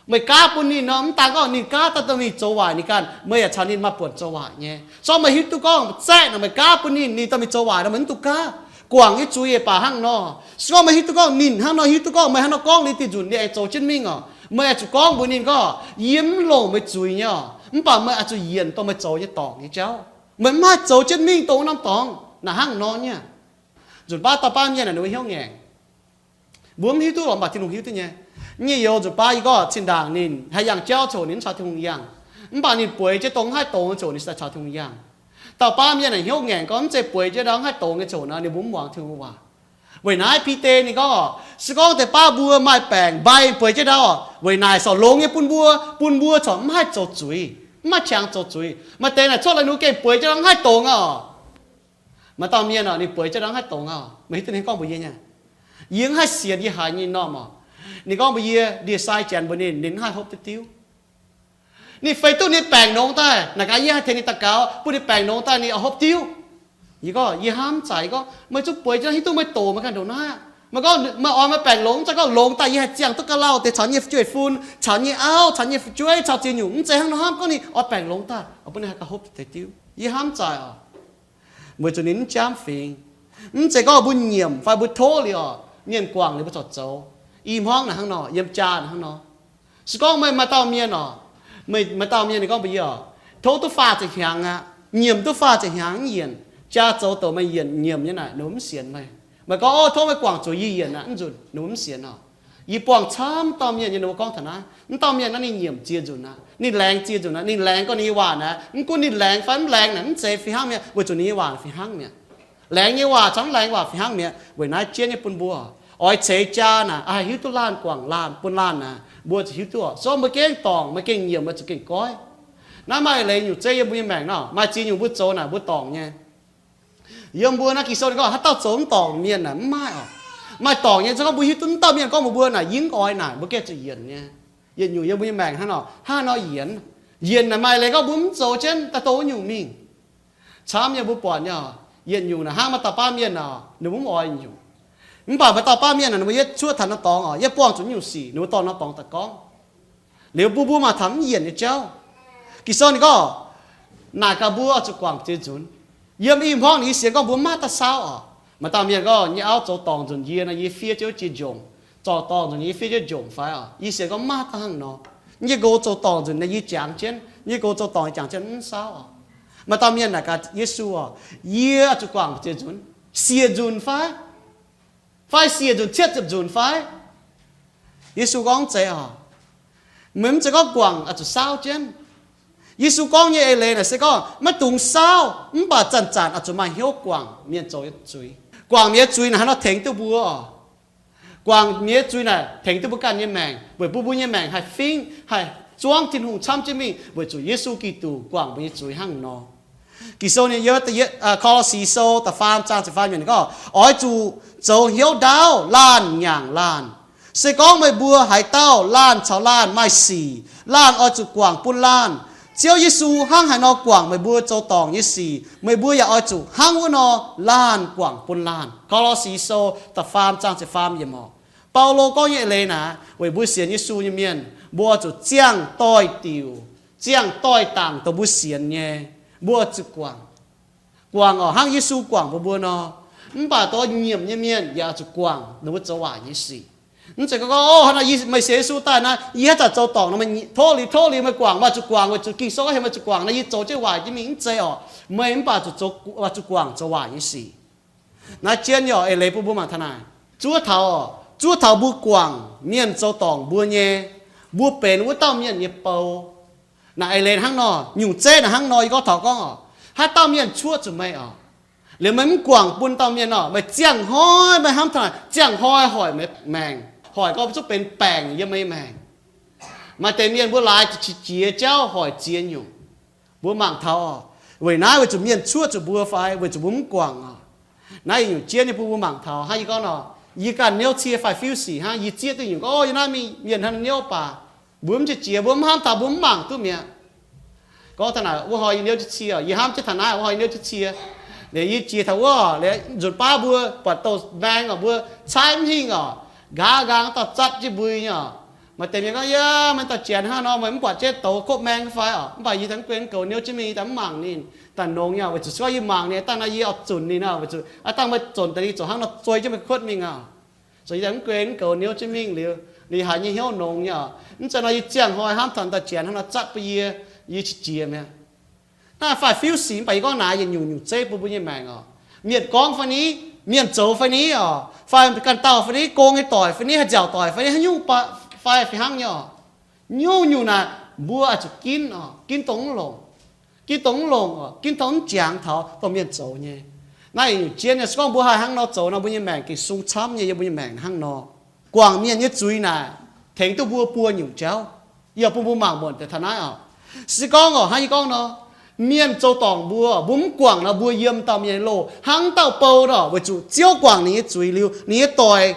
meih gaav bun ninh nor, mv daan gorngv ninh gaav dauh mingh zoux waaic, ninh ganh meih yaac caux ninh maaih buonc zoux waaic nyei. Se gorngv meih hiuv duqv gorngv zaeqv naaic meih gaav bun ninh, ninh dauh mingh zoux waaic nor, meih mv dungx gaav. Guangc nyei zuiz yie baac hnangv nor. Se gorngv meih hiuv duqv gorngv ninh hnangv nor, hiuv duqv gorngv meih hnangv nor gorngv liuz dieh nzunc ninh aengx zoux jienv mingh oc, meih oix zuqc gorngv mbuox ninh gorngv, yie mv longc meih zuiz nyei oc, mv baac meih oix zuqc yienc dongh meih zoux nyei dorngc nyei jauv. Meih mv haih zoux jienv mingh dongh wuov norm dorngx. Naaic hnangv nor nyei. Nzunc baav dauh baav mienh naaic ninh mbuo hnyouv ngaengc. Mbuo mv hiuv duqv lorqc, mv baac Tin-Hungh hiuv duqv nyei. Nyei youz nzunc baav yie gorngv zinh ndaangc ninh haih yangh jauv coc ninh mv caux Tin-Hungh yangh. Mv baac ninh bueix jienv dongh haih dongz nyei coc ninh se daaih caux Tin-Hungh yangh. Dauh baav mienh naaic hnyouv ngaengc gorngv mv zeiz bueix jienv ndau haih dongz nyei coc nor ninh mbuo mv muangx Tin-Hungh waac. Weic naaiv Bide ninh gorngv, se gorngv deix baav mbuo maaih baengc mbai bueix jienv ndau, weic naaic corc longx nyei bun mbuo, bun mbuo corc mv haih zoux zuiz, mv maaih qangx zoux zuiz. Maaih deix naaic cuotv la'nuc gengh bueix jienv ndau mv haih dongz aqv. Maaih dauh mienh orqc, ninh bueix jienv ndau mv haih dongz aqv. Meih hiuv duqv ninh gorngv mbuox yie nyei, yie mv haih sienx yie haiz nyei norm orqc. Ninh gorngv mbuox yie, ndie-sai janx mbuox ninh, ninh mv haih hopv duqv diuv. Ninh feix duqv ninh baengc longx daaih. Naaic gaax yie haih tengx ninh daux gaux bun ninh baengc longx daaih ninh oix hopv diuv. Yie gorngv, yie hnamv mv zaic, yie gorngv, meih zungv bueix jienv ndau hiuv duqv meih doqc meih ganh ndoqc naaiv. Meih gorngv meih oix meih baengc longx, mv zeiz gorngv longx daaih yie haih ziangh duqv ga'lauh deix caux nyei fu'jueiv-fun, caux nyei auv, caux nyei fu'jueiv, caux ziex nyungc, mv zeiz hnangv nor. Hnamv gorngv ninh oix baengc longx daaih oix bun ninh haih gauh hopv deix diuv. Yie hnamv mv zaic orqc. Weic zuqc ninh mv jaamv fingx. Mv zeiz gorngv mbuo nyiemc fai mbuo tov liuz orqc, mienh guangc liuz mbuo corc zoux. I hmuangv naaic hnangv nor, yiem jaa naaic hnangv nor. Se gorngv meih maaih dauh mienh orqc, meih maaih dauh mienh ninh gorngv mbuox yie orqc, tov duqv faah ziepc hnyangx aqv, nyiemc duqv faah ziepc hnyangx mv yienc, jaa zoux douc meih yienc nyiemc nyei naaic, ninh mbuo mv sienx meih. Meih gorngv, o, tov meih guangc zuqc yie yienc aqv, mv nzunc, ninh mbuo mv sienx orqc. Yie buangh camv dauh mienh nyei, ninh mbuo gorngv taux naaiv, mv dauh mienh naaiv ninh nyiemc ziex nzunc aqv, ninh laengz ziex nzunc aqv, ninh laengz gorngv ninh nyei waac naaic, mv gunv ninh laengz fai mv laengz naaic, mv zeiz fih hnangv mi'aqv, weic zuqc ninh nyei waac fih hnangv mi'aqv. Laengz nyei waac caux mv laengz waac fih hnangv mi'aqv. Weic naaiv jienv nyei bun mbuo oix ceix jaa naaic, haih hiuv duqv laanh guangc laanh bun laanh naaic, mbuo zuqc hiuv duqv orqc. Se gorngv mbuo gengh dorngc, meih gengh nyiemc, meih zuqc gengh goiv. Naaiv maaih eix leiz nyungc zeiv yiem mbuo nyei maengc nor, maaih ziex nyungc mbuo zoux naaic mbuo dorngc nyei. Yiem mbuo naaiv Ging-Sou ninh gorngv haaix dauh zoux mv dorngc mienh naaic mv maaih orqc. Maaih dorngc nyei, se gorngv mbuo hiuv duqv mv dauh mienh gorngv mbuox mbuo naaic, yie mv oix naaic, mbuo gengh zuqc yienc nyei. Yietc nyungc yiem mbuo nyei maengc hnangv nor, hnangv nor yienc. Yienc naaic maaih leiz gorngv mbuo mv zoux jienv daaih dongh wuov nyungc mingh. Camv nyei mbuo buatc nyei, yietc nyungc naaic hnangv maaih dauh baav mienh nor, ninh mbuo mv oix nyungc. Mv baac maaih dauh baav mienh naaic, ninh mbuo yietv cuotv taux norm dorngx orqc, yietv buangh zuqc nyungc sic, ninh mbuo dorh norm dorngx daaih gorngv. Liuz bun mbuo mangc taux mv yienc nyei jauv. Ging-Sou ninh gorngv, naaic gaax mbuo oix zuqc guangc ziex nzunc. Yiem ih hmuangv naaic yie sienx gorngv mbuo mv maaih daaih saauv orqc. Maaih dauh mienh gorngv, yie auv zoux dorngc nzuonc yie nor, yie fiev jienv wuov jiex njongc. Zorc dorngc nzuonc yie fiev jienv njongc fai orqc. Yie sienx gorngv mv maaih daaih hnangv nor. Yie nqox zoux dorngc nzuonc nor yie jangx jienv, yie nqox zoux dorngc yie jangx jienv mv saauv orqc. Maaih dauh mienh naaic gaax Yesu orqc, yie oix zuqc guangc ziex nzunc, siec nzunc fai? Fai siec nzunc cietv ziepc nzunc fai? Yesu gorngv mv zeiz orqc. Meih mv zeiz gorngv guangc oix zuqc saauv jienv. Yesu gorngv nyei eix leiz naaic se gorngv maiv dungx saauv, mv baac zanc-zanc oix zuqc maaih hnyouv guangc mienh zoux nyei zuiz. Guangc mienh nyei zuiz naaic hnangv nor tengx duqv mbuo orqc. Guangc mienh nyei zuiz naaic tengx duqv mbuo ganh nyei maengc, weic bun mbuo nyei maengc haih fingv, haih zuangv Tin-Hungh camv jienv mingh weic zuqc Yesu Giduc guangc mbuo nyei zuiz hnangv nor. Ging-Sou ninh yiem Ko^lo^si Sou da'faam zaang ziepc faam yiemc ninh gorngv, oix zuqc zoux hnyouv ndaauv laanh nyaangc laanh. Se gorngv meih mbuo haaix dauh laanh caux laanh maaih sic, laanh oix zuqc guangc bun laanh. Ziouv Yesu hnangv haaix nor guangc meih mbuo zoux dorngc nyei sic, meih mbuo yaac oix zuqc hnangv wuov nor laanh guangc bun laanh. Ko^lo^si Sou da'faam zaang ziepc faam yiemc orqc. Baulo gorngv nyei eix leiz naaic weic mbuo sienx Yesu nyei mienh, mbuo oix zuqc ziangh doix-diuc, ziangh doix-dangc dongh mbuo sienx nyei, mbuo oix zuqc guangc. Guangc orqc, hnangv Yesu guangc bun mbuo nor. Mv baac dongh nyiemc nyei mienh yaac oix zuqc guangc ninh mbuo zoux waaic nyei sic. Mv zeiz gorngv, o, hnangv nor meih sienx Yesu daaih naaiv, yie haaix zanc zoux dorngc nor, meih tov liuz, tov liuz meih guangc, meih zuqc guangc, weic zuqc Ging-Sou gorngv heuc meih zuqc guangc nor, yie zoux jienv waaic jienv mingh. Mv zeiz orqc. Meih mv baac zuqc zoux, zuqc guangc zoux waaic nyei sic. Naaiv jienv nyei orqc, eix leiz bun mbuo mangc taux naaic. Zuov taux, zuov taux mbuo guangc mienh zoux dorngc mbuo nyei, mbuo benx wuov dauh mienh nyei bou. Naaic eix leiz hnangv nor, nyungc zeiv naaic hnangv nor, yie gorngv taux gorngv orqc, haaix dauh mienh cuoqv zuqc meih orqc, liuz meih mv guangc bun dauh mienh orqc, meih ziangh hnoi meih hnamv taux naaic, ziangh hnoi hoic meih maengc, hoic gorngv zungv benx baengc yiem meih nyei maengc. Maaih deix mienh mbuo laaix qiex jiez jauv hoic ziex nyungc. Mbuo mangc taux orqc, weic naaiv weic zuqc mienh cuoqv zuqc mbuo fai weic zuqc mbuo mv guangc orqc. Naaiv yietc nyungc jienv nyei bun mbuo mangc taux hnangv yie gorngv nor, yie ganh niouv cie fai fiuv sic hnangv, yie zieqv duqv nyungc gorngv, o, yie naaiv mingh mienh hnangv niouv baac mbuo mv qiex jiez, mbuo mv hnamv taux, mbuo mv mangc duqv mi'aqv. Gorngv taux naaic wuov hnoi yie niouv jienv cie, yie hnamv jienv taux naaiv wuov hnoi yie niouv jienv cie. Liuz yie jiex taux wuov, liuz nzunc baav mbuo buatc douz-maeng orqc, mbuo caaiv mv hingh orqc, nqaang nqaang dauh zatv jienv mbui nyei orqc. Maaih deix mienh gorngv, yaac meih dauh janx hnangv nor, meih mv buatc jienv douz kov maeng fai orqc? Mv baac yie daaih mv guen goux niouv jienv mingh, yie daaih mv mangc ninh. Daaih nongx nyei orqc, weic zuqc se gorngv yie mangc ninh, dangh nor yie oix zunc ninh orqc, weic zuqc aa dangh meih zonc daaih yie zoux hnangv nor zuei jienv meih kuotv mingh orqc. Zoux yie daaih mv guen goux niouv jienv mingh liuz, ninh haiz nyei hnyouv nongx nyei orqc. Mv zeiz nor yie ziangh hnoi hnamv taux dauh janx hnangv nor zatv bun yie, yie qiex jiez mi'aqv. Naaiv faix-fiuv sic, mv baac yie gorngv naaic yietc nyungc nyungc zeiv bun mbuo nyei maengc orqc. Mienh gorngv fai ni, mienh zoux fai ni oc, fai ganh dauh fai ni, gong nyei doic fai ni, haaix nziaauc doic fai ni, haaix nyungc fai fih hnangv nyei oc. Nyungc-nyungc naaic mbuo oix zuqc ginv oc, ginv dongh mv longc, ginv dongh mv longc oc, ginv dongh mv jangx taux dongh mienh zoux nyei. Naaiv nyungc jien nyei, se gorngv mbuo haih hnangv nor zoux nor, mbuo nyei maengc gengh sung camv nyei. Yiem mbuo nyei maengc hnangv nor, guangc mienh nyei zuiz naaic tengx duqv mbuo buo nyungc jauv. Yie bun mbuo mangc muonc deix taux naaiv oc. Se gorngv oc, hnangv yie gorngv nor, mienh zoux dorngc mbuo, mbuo mv guangc nor, mbuo yiem dauh mienh nyei loh hnangv dauh bou nor, weic zuqc Ziouv guangc ninh nyei zuiz liuz, ninh nyei doic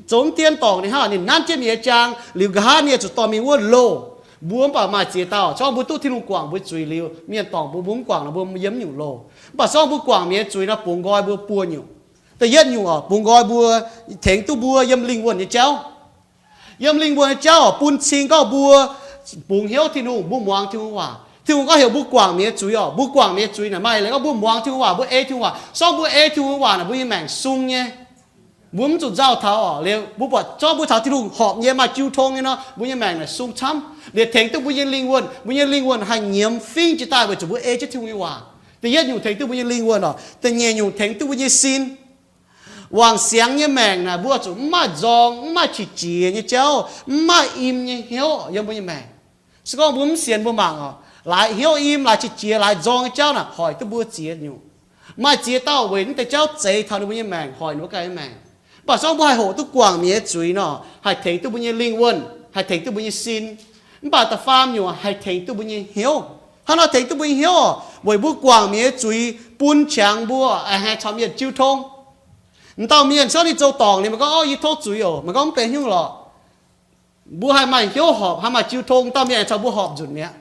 zoux mv dien dorngc ninh hnangv, ninh nanv jienv ninh nyei jaang liuz, nqa'haav ninh zuqc dorh mingh wuov loh. Mbuo mv baac maaih ziex dauh, se gorngv mbuo duqv Tin-Hungh guangc mbuo zuiz liuz, mienh dorngc mbuo, mbuo mv guangc nor, mbuo yiem mv nyungc loh. Mv baac se gorngv mbuo guangc mienh nyei zuiz nor, bungx nqoi mbuo buo nyungc. Da'yietv nyungc oc, bungx nqoi mbuo tengx duqv mbuo yiem lingh wuonh nyei jauv. Yiem lingh wuonh nyei jauv oc, bun cing gorngv mbuo bungx hnyouv Tin-Hungh, mbuo muangx Tin-Hungh waac. Tin-Hungh gorngv heuc mbuo guangc mienh nyei zuiz oc, mbuo guangc mienh nyei zuiz naaic maaih leiz gorngv mbuo muangx Tin-Hungh waac, mbuo ei Tin-Hungh waac. Se gorngv mbuo ei Tin-Hungh waac naaic, mbuo nyei maengc sung nyei. Mbuo mv zuqc nzauh taux oc. Liuz mbuo buatc se gorngv mbuo taux Tin-Hungh horpc nyei, maaih jiu tong nyei nor, mbuo nyei maengc naaic sung camv. Liuz tengx duqv mbuo nyei lingh wuonh, mbuo nyei lingh wuonh haih nyiemz fingx jiex daaih weic zuqc mbuo ei jienv Tin-Hungh nyei waac. Da'yietv nyungc tengx duqv mbuo nyei lingh wuonh oc. Da'nyeic nyungc tengx duqv mbuo nyei sin. Wangc siangx nyei maengc naaic, mbuo zuqc mv maaih nzorng, mv maaih qiex jiez nyei jauv, mv maaih im nyei hnyouv yiem mbuo nyei maengc. Se gorngv mbuo mv sienx, mbuo mangc oc, laaix hnyouv im, laaix qiex jiez, laaix nzorng nyei jauv naaic hoic duqv mbuo ziex nyungc. Maaih ziex dauh weic mv deix jauv zeix taux ninh mbuo nyei maengc, hoic ninh mbuo ganh nyei maengc. Mv baac se gorngv mbuo haih hoqc duqv guangc mienh nyei zuiz nor, haih tengx duqv mbuo nyei lingh wuonh, haih tengx duqv mbuo nyei sin. Mv baac da'faam nyungc haih tengx duqv mbuo nyei hnyouv. Hnangv nor tengx duqv mbuo nyei hnyouv oc, weic mbuo guangc mienh nyei zuiz bun qangx mbuo aengx haih caux mienh jiu tong. M'dauh mienh se gorngv ninh zoux dorngc liuz, meih gorngv, Ov, yie tov zuiz oc, meih gorngv mv benx haaix nyungc lorqc. Mbuo haih maaih hnyouv horpc, haih maaih jiu tong, m'dauh mienh aengx caux mbuo horpc nzunc mi'aqv.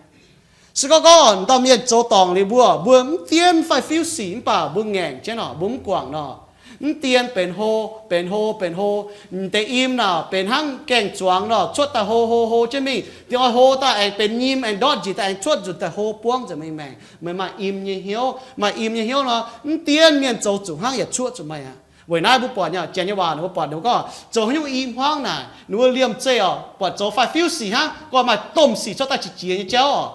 Se gorngv gorngv m'dauh mienh zoux dorngc liuz mbuo, mbuo mv dienv fai fiuv sic, mv baac mbuo ngaengc jienv oc, mbuo mv guangc nor, mv dien benx hlo, benx hlo, benx hlo. M'deix im naaic benx hnangv gaeng-zuangx nor, cuotv daaih hlo hlo hlo jienv mingh. Dingh oix hlo daaih aengx benx nyim, aengx ndortv njiec daaih aengx cuotv nzunc daaih hlo buangv nzengc meih nyei maengc. Meih maaih im nyei hnyouv. Maaih im nyei hnyouv nor, mv dienv mienh zoux zuqc hnangv yaac cuoqv zuqc meih aqv. Weic naaiv mbuo buatc nyei, janx nyei waac ninh mbuo buatc, ninh mbuo gorngv zoux haaix nyungc i hmuangv naaic, ninh mbuo liemh zeih oc, buatc zoux fai fiuv sic hnangv, gorngv maaih domh sic cuotv daaih qiex jiez nyei jauv oc.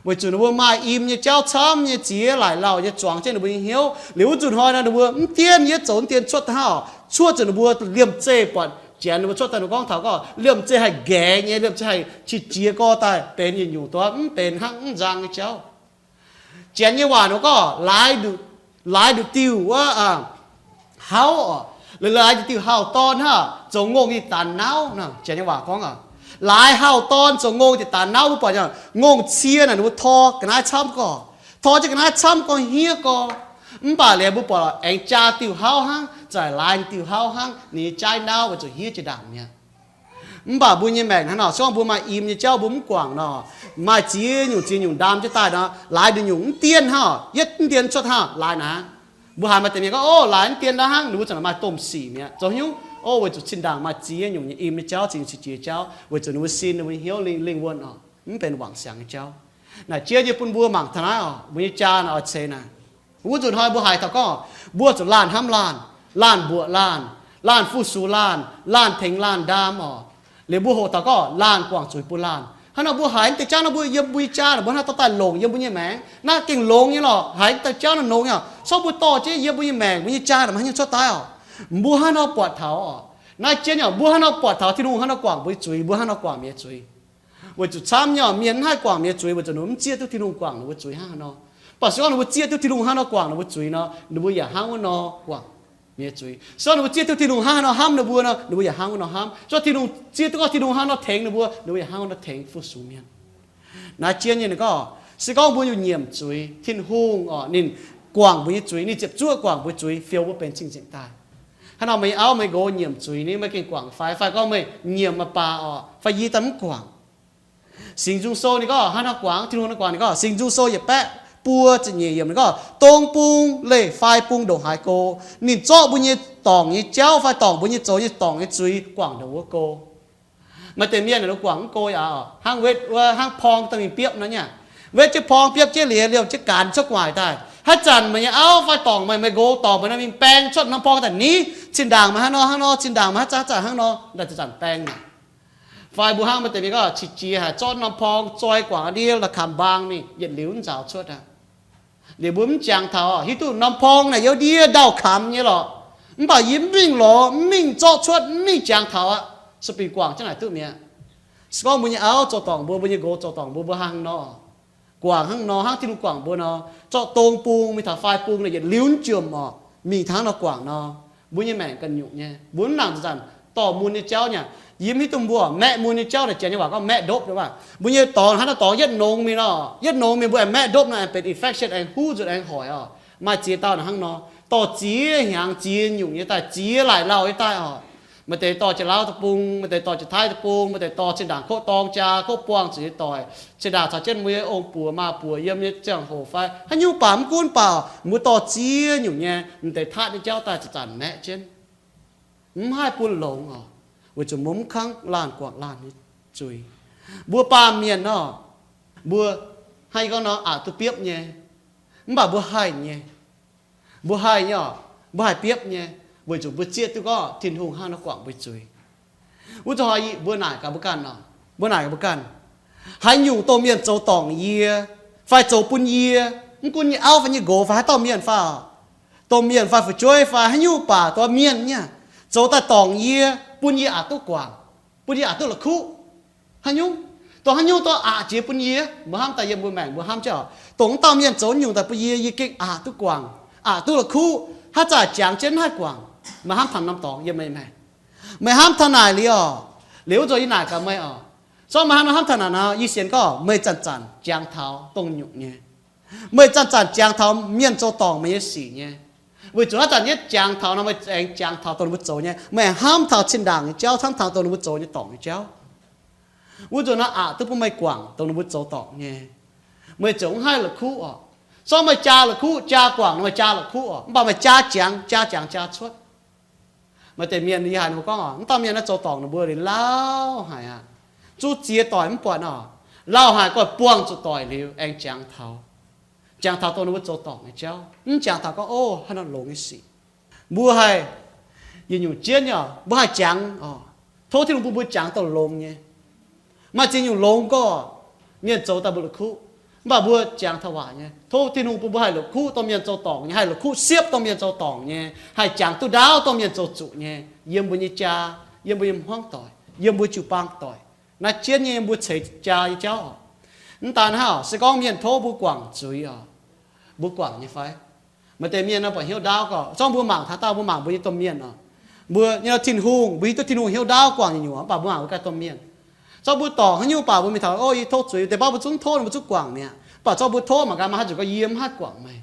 Weic zuqc ninh mbuo maaih im nyei jauv camv nyei ziex laaic lauh nyei zuangx jienv ninh mbuo nyei hnyouv. Liuz wuov nzunc hnoi nor, ninh mbuo mv dienv yie zoux mv dien cuotv daaih hnangv oc, cuotv zuqc ninh mbuo liemh zeih buatc janx ninh mbuo cuotv daaih, ninh mbuo gorngv taux gorngv liemh zeih haih nqaengx nyei, liemh zeih haih qiex jiez gorx daaih benx yietc nyungc doz, mv benx hnangv mv nzang nyei jauv. Janx nyei waac ninh gorngv, laaix nduqc, laaix nduqc diuh wuov, aa, hauv oc, laaix nduqc diuh hauh dorn hnangv, zoux ngongh nyei daanx nauv nor. Janx nyei waac gorngv oc, laaix hauh dorn zoux ngongh nyei daanx nauv. Mbuo buatc nyei, ngongh cie naaic ninh mbuo tor ga'naaiv camv gorx, tor jienv ga'naaiv camv gorx, hniev gorx. Mv baac liuz mbuo buatc aengx jaa diuh hauv hnangv, za'gengh laaix diuh hauv hnangv, ninh nyei jaaiv nauv weic zuqc hniev jiex ndaangc mi'aqv. Mv baac mbuo nyei maengc hnangv nor, se gorngv mbuo maaih im nyei jauv mbuo mv guangc nor, maaih ziex nyungc ziex nyungc ndaam jienv daaih nor, laaix nduqc nyungc mv dien hnangv, yietv mv dien cuotv hnangv, laaix naaiv. Mbuo haiz maaih deix mienh gorngv, Ov, laaix mv dien naaiv hnangv, ninh mbuo za'gengh maaih domh sic mi'aqv. Zoux haaix nyungc? Ov, weic zuqc zinh ndaangc maaih ziex nyungc nyei im nyei jauv, ziex nyungc qiex jiez jauv, weic zuqc ninh mbuo sin, ninh mbuo hnyouv lingh, lingh wuonh oc, mv benx wangc siangx nyei jauv. Naaic jiex nyei bun mbuo mangc taux naaiv oc, mbuo nyei jaa naaic oix ceix naaic. Wuov nzunc hnoi mbuo haiz taux gorngv, mbuo zuqc laanh hnamv laanh, laanh mbuoqc laanh, laanh fu-sux laanh, laanh tengx laanh ndaam oc. Liuz mbuo hoqc taux gorngv laanh guangc zuiz bun laanh. Hnangv nor mbuo haiz deix jauv nor, mbuo yiem mbuo nyei jaa naaic, mbuo hnangv dorh daaih longc yiem mbuo nyei maengc. Naaiv gengh longx nyei lorqc. Haiz deix jauv naaiv longx nyei oc. Se gorngv mbuo dorh jienv yiem mbuo nyei maengc, mbuo nyei jaa naaic, mbuo haaix nyungc cuotv daaih oc? Mbuo hnangv nor buatc taux oc. Naaiv jienv nyei, mbuo hnangv nor buatc taux Tin-Hungh hnangv nor guangc mbuo nyei zuiz, mbuo hnangv nor guangc mienh nyei zuiz. Weic zuqc camv nyei oc, mienh mv haih guangc mienh nyei zuiz, weic zuqc ninh mbuo mv zieqv duqv Tin-Hungh guangc ninh mbuo zuiz hnangv haaix nor. Mv baac se gorngv ninh mbuo zieqv duqv Tin-Hungh hnangv nor guangc ninh mbuo zuiz nor, ninh mbuo yaac hnangv wuov nor guangc mienh nyei zuiz. Se gorngv ninh mbuo zieqv duqv Tin-Hungh hnangv haaix nor hnamv ninh mbuo nor, ninh mbuo yaac hnangv wuov nor hnamv. Se gorngv Tin-Hungh, zieqv duqv gorngv Tin-Hungh hnangv haaix nor tengx ninh mbuo, ninh mbuo yaac hnangv wuov nor tengx fu-sux mienh. Naaiv jienv nyei ninh gorngv, se gorngv mbuo nyungc nyiemc zuiz, Tin-Hungh oc, ninh guangc mbuo nyei zuiz, ninh ziepc zuoqv guangc mbuo zuiz, fioux mbuo benx cing-nzengc daaih. Hnangv nor meih nyei auv meih nqox nyiemc zuiz ni, meih gengh guangc fai? Fai gorngv meih nyiemc maiv baac oc, fai yie daaih mv guangc? Singx Nzung Sou ninh gorngv hnangv nor guangc, Tin-Hungh nor guangc ninh gorngv, Singx Nzung Sou yietc baeqv buo ziepc nyeic yiemc ninh gorngv, dongh bung leih fai bung ndongc haaix go, ninh zorqv mbuo nyei dorngc nyei jauv fai dorngc mbuo nyei zoux nyei dorngc nyei zuiz guangc ndongc wuov go. Maaih deix mienh ninh guangc mv go yaac hnangv wetv wuov, hnangv porng daaih mingh biopv nor nyei. Wetv jienv porng biopv jienv liuz, liouh jienv gaanx cuotv gu'nguaaic daaih. Haaix zanc meih nyei auv fai dorngc meih, meih nqox dorngc meih nor mingh baeng cuotv norm porng daaih ni, zinh ndaangc meih hnangv nor hnangv nor, zinh ndaangc meih haaix zanc haaix zanc hnangv nor, daaih zanc-zanc baeng naaic. Fai mbuo hnangv maaih deix mienh gorngv qiex jiez haic, zorqv norm porng zoi guangc ndiev la'kamx mbaang mingh, yietc liuz mv nzaaux cuotv aqv. Liuz mbuo mv jangx taux, hiuv duqv norm porng naaic youh ndiev ndau-kamx nyei lorqc. Mv baac yie mv mingh lorz, mv mingh zorqv cuotv, mv mingh jangx taux aqv, se bingx guangc jienv naaic duqv mi'aqv. Se gorngv mbuo nyei auv zoux dorngc mbuo, mbuo nyei nqox zoux dorngc mbuo, mbuo hnangv nor, guangc hnangv nor, hnangv Tin-Hungh guangc mbuo nor, zorqv dong bung mingh taux fai bung naaic yietc liuz mv jomc orqc, mingh hnangv nor guangc nor, mbuo nyei maengc ganh nyungc nyei. Mbuo mv nangc zanc-zanc dorh mun nyei jauv nyei. Yie mv hiuv duqv mbuo maeqv mun nyei jauv naaic, janx nyei waac gorngv maeqv ndopv nyei waac. Mbuo nyei dorngx hnangv naaiv dorngx yietv nongx mingh nor, yietv nongx mingh mbuo aengx maeqv ndopv nor, aengx benx infection, aengx huv nzunc aengx hoic orqc. Maaih ziex dauh naaic hnangv nor, dorh ziex hnyangx ziex nyungc nyei daaih, ziex laaic lauh nyei daaih orqc. Maaih deix dorh Janx-Laauv deic-bung, maaih deix dorh Janx-Taiv deic-bung, maaih deix dorh zinh ndaangc kov dorng jaa, kov buangh zuqc nyei doic, zinh ndaangc caux jienv mbuo nyei ong-buoc maa-buoc yiem nyei ziangh hoc fai haaix nyungc baac mv gunv baac mbuo dorh ziex nyungc nyei m'deix taatv nyei jauv daaih zanc-zanc maeqv jienv. Mv haih bun longx orqc, weic zuqc mbuo mv kangv laanh guangc laanh nyei zuiz. Mbuo baamh mienh nor, mbuo hnangv yie gorngv nor, aqc duqv biopv nyei, mv baac mbuo haih nyei. Mbuo haih nyei orqc, mbuo haih biopv nyei, weic zuqc mbuo zieqv duqv gorngv Tin-Hungh hnangv nor guangc mbuo zuiz. Wuov zanc mbuo naaic gaax mbuo ganh orqc, mbuo naaic gaax mbuo ganh, haaix nyungc dongh mienh zoux dorngc yie fai zoux bun yie, mv gunv nyei auv fai nyei nqox fai haaix dauh mienh fai, dongh mienh fai fu'jueiv fai haaix nyungc baac dongh mienh nyei, zoux daaih dorngc yie, bun yie aqc duqv guangc, bun yie aqc duqv la'kuqv. Haaix nyungc, dongh haaix nyungc dongh aqc jiex bun yie, mbuo hnamv daaih yiem mbuo maengc mbuo hnamv jienv orqc, dongh wuov dauh mienh zoux nyungc daaih bun yie, yie gengh aqc duqv guangc, aqc duqv la'kuqv, haaix zanc jangx jienv mv haih guangc. Meih hnamv taux norm dorngx yiem meih maengc, meih hnamv taux naaic liuz orqc, liuz wuov zanc yie naaic gaax meih orqc, zorqv meih hnangv nor hnamv taux naaic nor, yie sienx gorngv meih zanc-zanc jangx taux dongh nyungc nyei. Meih zanc-zanc jangx taux mienh zoux dorngc meih nyei sic nyei. Weic zuqc haaix zanc yie jangx taux nor, meih aengx jangx taux dongh ninh mbuo zoux nyei. Meih hnamv taux zinh ndaangc nyei jauv, hnamv taux dongh ninh mbuo zoux nyei dorngc nyei jauv. Wuov nzunc naaiv aqc duqv bun meih guangc dongh ninh mbuo zoux dorngc nyei. Meih ziouc mv haih la'kuqv orqc. Zorqv meih jaa la'kuqv, jaa guangc nor meih jaa la'kuqv orqc, mv baac meih jaa jangx, jaa jangx jaa cuotv. Maaih deix mienh yie haiz ninh mbuo gorngv orqc, wuov dauh mienh naaiv zoux dorngc ninh mbuo liuz lauh haic aqv. Zuqc ziex doic mv buatc orqc, lauh haic, goiv buangh zuqc doic liuz aengx jangx taux, jangx taux dongh ninh mbuo zoux dorngc nyei jauv, mv jangx taux gorngv, ov, haaix nor longx nyei sic. Mbuo haih, yietc nyungc jienv nyei orqc, mbuo haih jangx orqc, tov Tin-Hungh bun mbuo jangx dongh longx nyei. Maaih ziex nyungc longx gorqv, mienh zoux daaih mbuo la'kuqv, mv baac mbuo jangx taux waac nyei. Tov Tin-Hungh bun mbuo haih la'kuqv dongh mienh zoux dorngc nyei, haih la'kuqv siepv dongh mienh zoux dorngc nyei, haih jangx duqv ndaauv dongh mienh zoux zuqc nyei, yiem mbuo nyei jaa, yiem mbuo nyei hmuangv doic, yiem mbuo jiu-baang doic, naaiv jienv nyei yiem mbuo ceix jaa nyei jauv orqc. Mv daan hnangv, se gorngv mienh tov mbuo guangc zuiz orqc, mbuo guangc nyei fai? Maaih deix mienh nor buatc hnyouv ndaauv gorqv, zorqv mbuo mangc taux dauh, mbuo mangc mbuo nyei domh mienh orqc. Mbuo nyei nor Tin-Hungh, mbuo hiuv duqv Tin-Hungh hnyouv ndaauv guangc nyei nyungc, mv baac mbuo mangc mbuo ganh domh mienh. Zorqv mbuo dorngc haaix nyungc baac mbuo mingh taux, ov, yie tov zuiz, deix baav mbuo zungv tov, mbuo zungv guangc mi'aqv. Mv baac zorqv mbuo tov mangc gaax, maaih haaix zuqc gorngv yie mv haih guangc meih?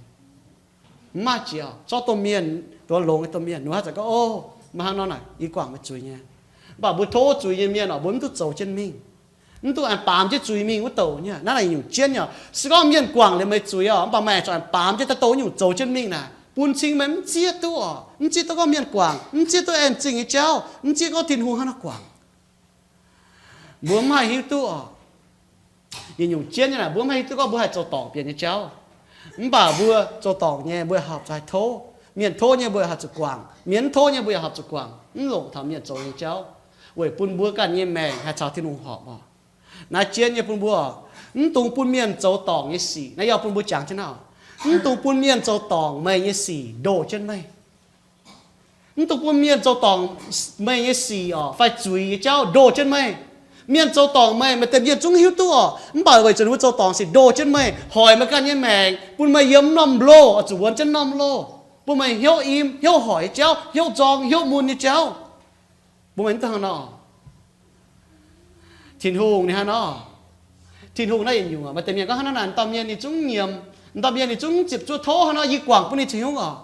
Mv maaih jiex orqc. Zorqv domh mienh, nduov longx nyei domh mienh, ninh haaix zanc gorngv, ov, meih hnangv nor naaic, yie guangc meih zuiz nyei. Mv baac mbuo tov zuiz nyei mienh orqc, mbuo mv duqv zoux jienv mingh, mv duqv aengx baamz jienv zuiz mingh wuov douc nyei. Naaiv naaic nyungc jienv nyei orqc. Se gorngv mienh guangc liuz meih zuiz orqc, mv baac meih aengx zuqc aengx baamz jienv daaih douh nyungc zoux jienv mingh naaic, bun cing meih mv zieqv duqv orqc, mv zieqv duqv gorngv mienh guangc, mv zieqv duqv en zingh nyei jauv, mv zieqv gorngv Tin-Hungh hnangv nor guangc. Mbuo mv haih hiuv duqv orqc. Yietc nyungc jienv nyei naaic, mbuo mv haih hiuv duqv gorngv mbuo haih zoux dorngc bieqc nyei jauv. Mv baac mbuo zoux dorngc nyei, mbuo horpc zuqc haih tov. Mienh tov nyei, mbuo yaac horpc zuqc guangc. Mienh mv tov nyei, mbuo yaac horpc zuqc guangc, mv longc taux mienh zoux nyei jauv, weic bun mbuo ganh nyei maengc haih caux Tin-Hungh horpc orqc. Naaiv jienv nyei bun mbuo, mv dungx bun mienh zoux dorngc nyei sic. Naaiv yaac bun mbuo jangx jienv naaiv, mv dungx bun mienh zoux dorngc meih nyei sic ndoh jienv meih. Mv dungx bun mienh zoux dorngc meih nyei sic orqc, fai zuiz nyei jauv ndoh jienv meih. Mienh zoux dorngc meih, maaih deix mienh zungv hiuv duqv orqc, mv baac weic zuqc ninh mbuo zoux dorngc sic ndoh jienv meih, hoic meih ganh nyei maengc, bun meih yiem norm loh, oix zuqc wuonx jienv norm loh, bun meih hnyouv im, hnyouv hoic nyei jauv, hnyouv nzorng, hnyouv mun nyei jauv, bun meih mv duqv hnangv nor. Tin-Hungh ninh hnangv nor. Tin-Hungh naaiv yietc nyungc orqc, maaih deix mienh gorngv hnangv nor naaic, dauh mienh ninh zungv nyiemc, dauh mienh ninh zungv ziepc zuoqv tov hnangv nor, yie guangc bun ninh cing hnyungv orqc.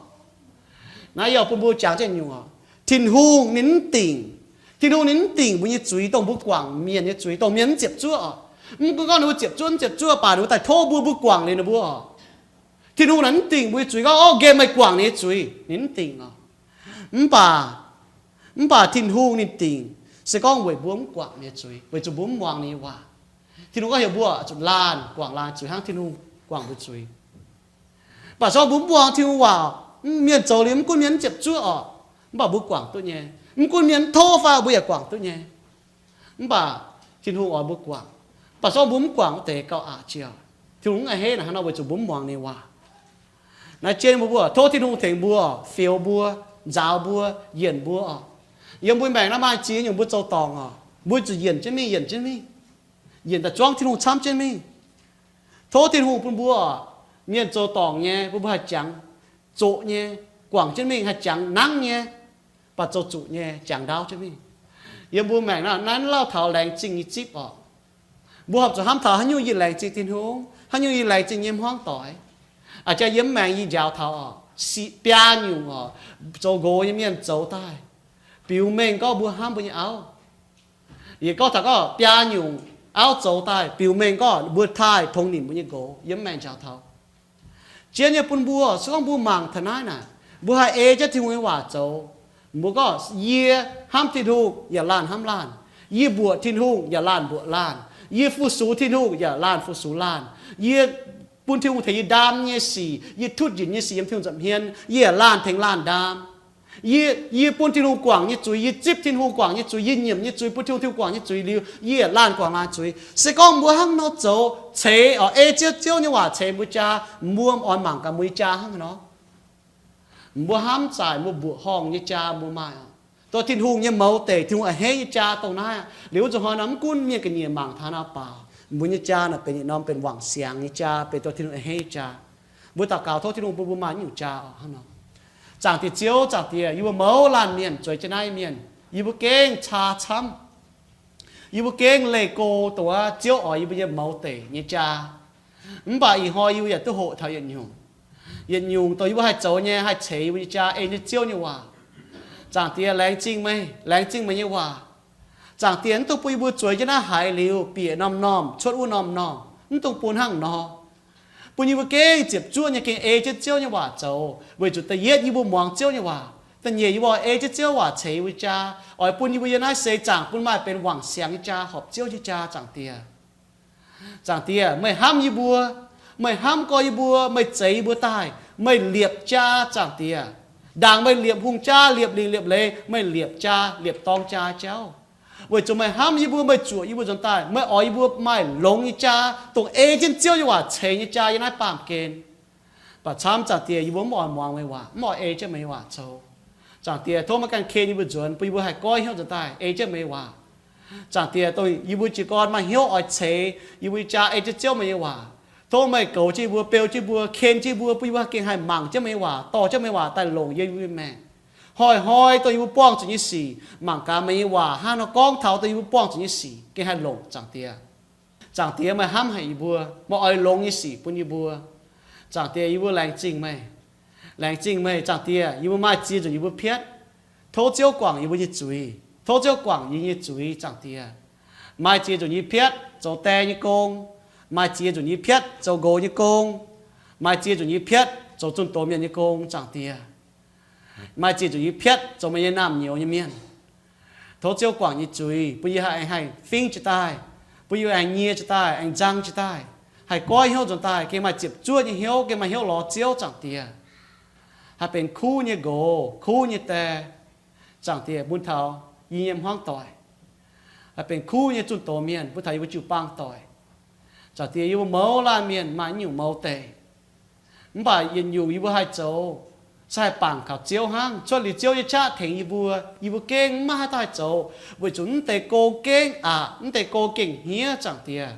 Naaiv yaac bun mbuo jangx jienv nyungc orqc. Tin-Hungh ninh mv dingc. Tin-Hungh ninh mv dingc mbuo nyei zuiz, dongh mbuo guangc mienh nyei zuiz, dongh mienh mv ziepc zuoqv orqc. Mv gunv gorngv ninh mbuo ziepc zuoqv mv ziepc zuoqv baac ninh mbuo daaih tov mbuo, mbuo guangc liuz ninh mbuo orqc, Tin-Hungh naaic mv dingc mbuo nyei zuiz gorngv, ov, nqemh meih guangc ninh nyei zuiz. Ninh mv dingc orqc. Mv baac, mv baac Tin-Hungh ninh dingc, se gorngv weic mbuo mv guangc ninh nyei zuiz, weic zuqc mbuo mv muangx ninh nyei waac. Tin-Hungh gorngv heuc mbuo zuqc laanh guangc laanh zuiz hnangv Tin-Hungh guangc mbuo zuiz. Mv baac se gorngv mbuo mv muangx Tin-Hungh waac, mienh zoux liuz mv gunv mienh mv ziepc zuoqv orqc, mv baac mbuo guangc duqv nyei. Mv gunv mienh mv tov fai, mbuo yaac guangc duqv nyei. Mv baac Tin-Hungh oix mbuo guangc. Mv baac se gorngv mbuo mv guangc wuov deix gauh aqc jiex. Tin-Hungh mv a'hneiv naaic hnangv nor, weic zuqc mbuo mv muangx ninh waac. Naaiv jienv mbuo, mbuo tov Tin-Hungh tengx mbuo, fioux mbuo, nzaaux mbuo, yienc mbuo oc. Yiem mbuo maengc naaiv maaih ziex nyungc mbuo zoux dorngc oc, mbuo zuqc yienc jienv mingh, yienc jienv mingh, yienc daaih zuangv Tin-Hungh camv jienv mingh. Tov Tin-Hungh bun mbuo, mienh zoux dorngc nyei, bun mbuo haih jangx zoqc nyei, guangc jienv mingh haih jangx nangv nyei, baac zoux zuqc nyei jangx ndaauv jienv mingh. Yiem mbuo maengc naaiv, naaiv lauh taux laengz zingh nyei zipv oc. Mbuo horpc zuqc hnamv taux haaix nyungc yie laengz zingh Tin-Hungh, haaix nyungc yie laengz zingh nyei hmuangv doic. Aa, jaax yiem mv maengx yie njaaux taux oc, sic biaa nyungc oc, zoux nqox nyei mienh zoux daaih, biux mengh gorngv mbuo hnamv mbuo nyei auv. Yie gorngv taux gorngv biaa nyungc auv zoux daaih, biux mengh gorngv mbuo taaih tongx nimc mbuo nyei nqox. Yiem mv maengx njaaux taux jienv nyei bun mbuo, se gorngv mbuo mangc taux naaiv naaic, mbuo haih ei jienv Tin-Hungh nyei waac zoux. Mbuo gorngv, yie hnamv Tin-Hungh yaac laanh hnamv laanh. Yie mbuoqc Tin-Hungh yaac laanh mbuoqc laanh. Yie fu-sux Tin-Hungh yaac laanh fu-sux laanh. Yie bun Tin-Hungh tengx yie ndaam nyei sic, yie tutv njiec nyei sic yiem Tin-Hungh nza'hmien, yie yaac laanh tengx laanh ndaam. Yie, yie bun Tin-Hungh guangc nyei zuiz, yie zipv Tin-Hungh guangc nyei zuiz, yie nyiemc nyei zuiz, bun Tin-Hungh, Tin-Hungh guangc nyei zuiz liuz, yie yaac laanh guangc laanh zuiz. Se gorngv mbuo hnangv nor zoux ceix oc, ei Ziouv, Ziouv nyei waac ceix mbuo jaa, mbuo oix mangc gaax mbuo nyei jaa hnangv haaix nor. Mbuo hnamv zaaic mbuo mbuoqc horngh nyei jaa mbuo maaih oc. Dongh Tin-Hungh nyei mouz deic, Tin-Hungh a'hneiv nyei jaa dongh naaiv aqv. Liuz wuov zuqc hnoi nor mv gunv mienh ga'nyiec mangc taux naaiv baac mbuo nyei jaa naaic benx yietc norm benx wangc siangx nyei jaa, benx dongh Tin-Hungh a'hneiv nyei jaa. Mbuo daux gaux tov Tin-Hungh bun mbuo maaih nyungc jaa oc hnangv nor. Zaangc Diex Ziouv, Zaangc Diex, yie mbuo mouz laanh mienh, zueiz jienv naaiv mienh, yie mbuo gengh caa camv. Yie mbuo gengh leih go dongh wuov Ziouv oix yie mbuo nyei mouz deic nyei jaa. Mv baac ih hnoi yie mbuo yaac duqv hoqc taux yietc nyungc. Yietc nyungc dongh yie mbuo haih zoux nyei, haih ceix yie mbuo nyei jaa ei jienv Ziouv nyei waac. Zaangc Diex, laengz zingh meih, laengz zingh meih nyei waac. Zaangc Diex, mv dungx bun yie mbuo zueiz jienv naaiv haiz liuz bieqc norm-norm, cuotv wuov norm-norm. Mv dungx bun hnangv nor. Bun yie mbuo gengh ziepc zuoqv nyei gengh ei jienv Ziouv nyei waac zoux, weic zuqc da'yietv yie mbuo muangx Ziouv nyei waac. Da'nyeic yie mbuo ei jienv Ziouv waac ceix yie mbuo jaa, oix bun yie mbuo yiem naaiv seix zaangc bun maaih benx wangc siangx nyei jaa, horpc Ziouv nyei jaa, Zaangc Diex. Zaangc Diex, meih hnamv yie mbuo, meih hnamv gorx yie mbuo, meih zeix yie mbuo daaih, meih liepc jaa, Zaangc Diex. Ndaangc meih liepc hungh jaa, liepc lingc liepc leiz, meih liepc jaa, liepc dorng jaa jauv. Weic zuqc meih hnamv yie mbuo, meih zuoqc yie mbuo nzuonx daaih, meih oix yie mbuo maaih longx nyei jaa, dongh ei jienv Ziouv nyei waac ceix nyei jaa yiem naaiv baamh gen. Baac camv, Zaangc Diex, yie mbuo mv oix muangx meih waac, mv oix ei jienv meih nyei waac zoux. Zaangc Diex, tov meih ganh ken yie mbuo nzuonx, bun yie mbuo haih goiv hnyouv nzuonx daaih ei jienv meih nyei waac. Zaangc Diex, dongh yie mbuo jiez gorn maaih hnyouv oix ceix yie mbuo nyei jaa ei jienv Ziouv meih nyei waac, tov meih goux jienv yie mbuo, beu jienv yie mbuo, ken jienv yie mbuo, bun yie mbuo gengh haih mangc jienv meih nyei waac, dorh jienv meih nyei waac daaih longc yiem yie mbuo nyei maengc. Hnoi-hnoi dongh yie mbuo buangh zuqc nyei sic, mangc gaax meih nyei waac hnangv nor gorngv taux dongh yie mbuo buangh zuqc nyei sic gengh haih longc, Zaangc Diex. Zaangc Diex, meih hnamv haic yie mbuo, meih oix longx nyei sic bun yie mbuo. Zaangc Diex, yie mbuo laengz zingh meih. Laengz zingh meih, Zaangc Diex, yie mbuo maaih ziex nzunc yie mbuo piatv. Tov Ziouv guangc yie mbuo nyei zuiz. Tov Ziouv guangc yie nyei zuiz, Zaangc Diex. Maaih ziex nzunc yie piatv zoux die nyei gong. Maaih ziex nzunc yie piatv zoux nqox nyei gong. Maaih ziex nzunc yie piatv zoux zunh doz mienh nyei gong, Zaangc Diex. Maaih ziex nzunc yie piatv zoux meih nyei naamh nyouz nyei mienh. Tov Ziouv guangc yie nyei zuiz, bun yie haih, haih fingv jiez daaih, bun yie aengx nyie jiez daaih, aengx nzang jiez daaih, haih goiv hnyouv nzuonx daaih, gengh maaih ziepc zuoqv nyei hnyouv, gengh maaih hnyouv lorz Ziouv, Zaangc Diex. Haih benx kuv nyei nqox, kuv nyei die, Zaangc Diex, bun taux yie nyei hmuangv doic. Haih benx kuv nyei zunh doz mienh, bun taux yie mbuo jiu-baang doic. Zaangc Diex, yie mbuo mouz laanh mienh maaih nyungc mouz deic. Mv baac yietc nyungc yie mbuo haih zoux, se haih bangc kaux Ziouv hnangv. Cuotv liuz Ziouv nyei qaqv tengx yie mbuo, yie mbuo gengh maiv haih daaih zoux, weic zuqc mv deix gong gengh aqc, mv deix gong gengh hniev, Zaangc Diex.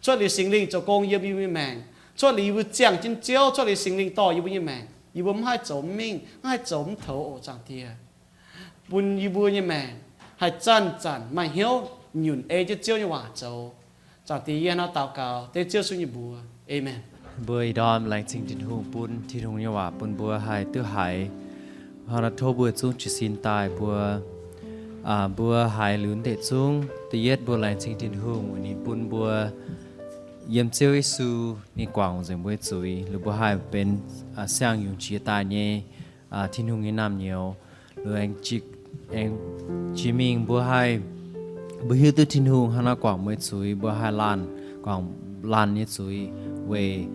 Cuotv liuz Singx Lingh zoux gong yiem yie mbuo nyei maengc, cuotv liuz yie mbuo ziangh jienv Ziouv, cuotv liuz Singx Lingh dorh yie mbuo nyei maengc, yie mbuo mv haih zoux mv mingh, mv haih zoux mv toux oc, Zaangc Diex. Bun yie mbuo nyei maengc haih zanc-zanc maaih hnyouv nyunc ei jienv Ziouv nyei waac zoux. Zaangc Diex, yie hnangv naaiv daux gaux dengv Ziouv Yesu nyei mbuox. Aamen. Mbuo ih ndorm laengz zingh Tin-Hungh bun Tin-Hungh nyei waac bun mbuo haih duqv haiz. Hnangv naaiv tov mbuo zungv jiez sin daaih mbuo, aa, mbuo haiz liuz deix zungv, da'yietv mbuo laengz zingh Tin-Hungh weic ninh bun mbuo yiem Ziouv Yesu, ninh guangc nzengc mbuo nyei zuiz, liuz mbuo haih benx, aa, siang-yungz jiex daaih nyei, aa, Tin-Hungh nyei naamh nyouz. Liuz aengx jiex, aengx jiex mingh mbuo haih, mbuo hiuv duqv Tin-Hungh hnangv naaiv guangc mbuo nyei zuiz, mbuo haih laanh, guangc laanh nyei zuiz weic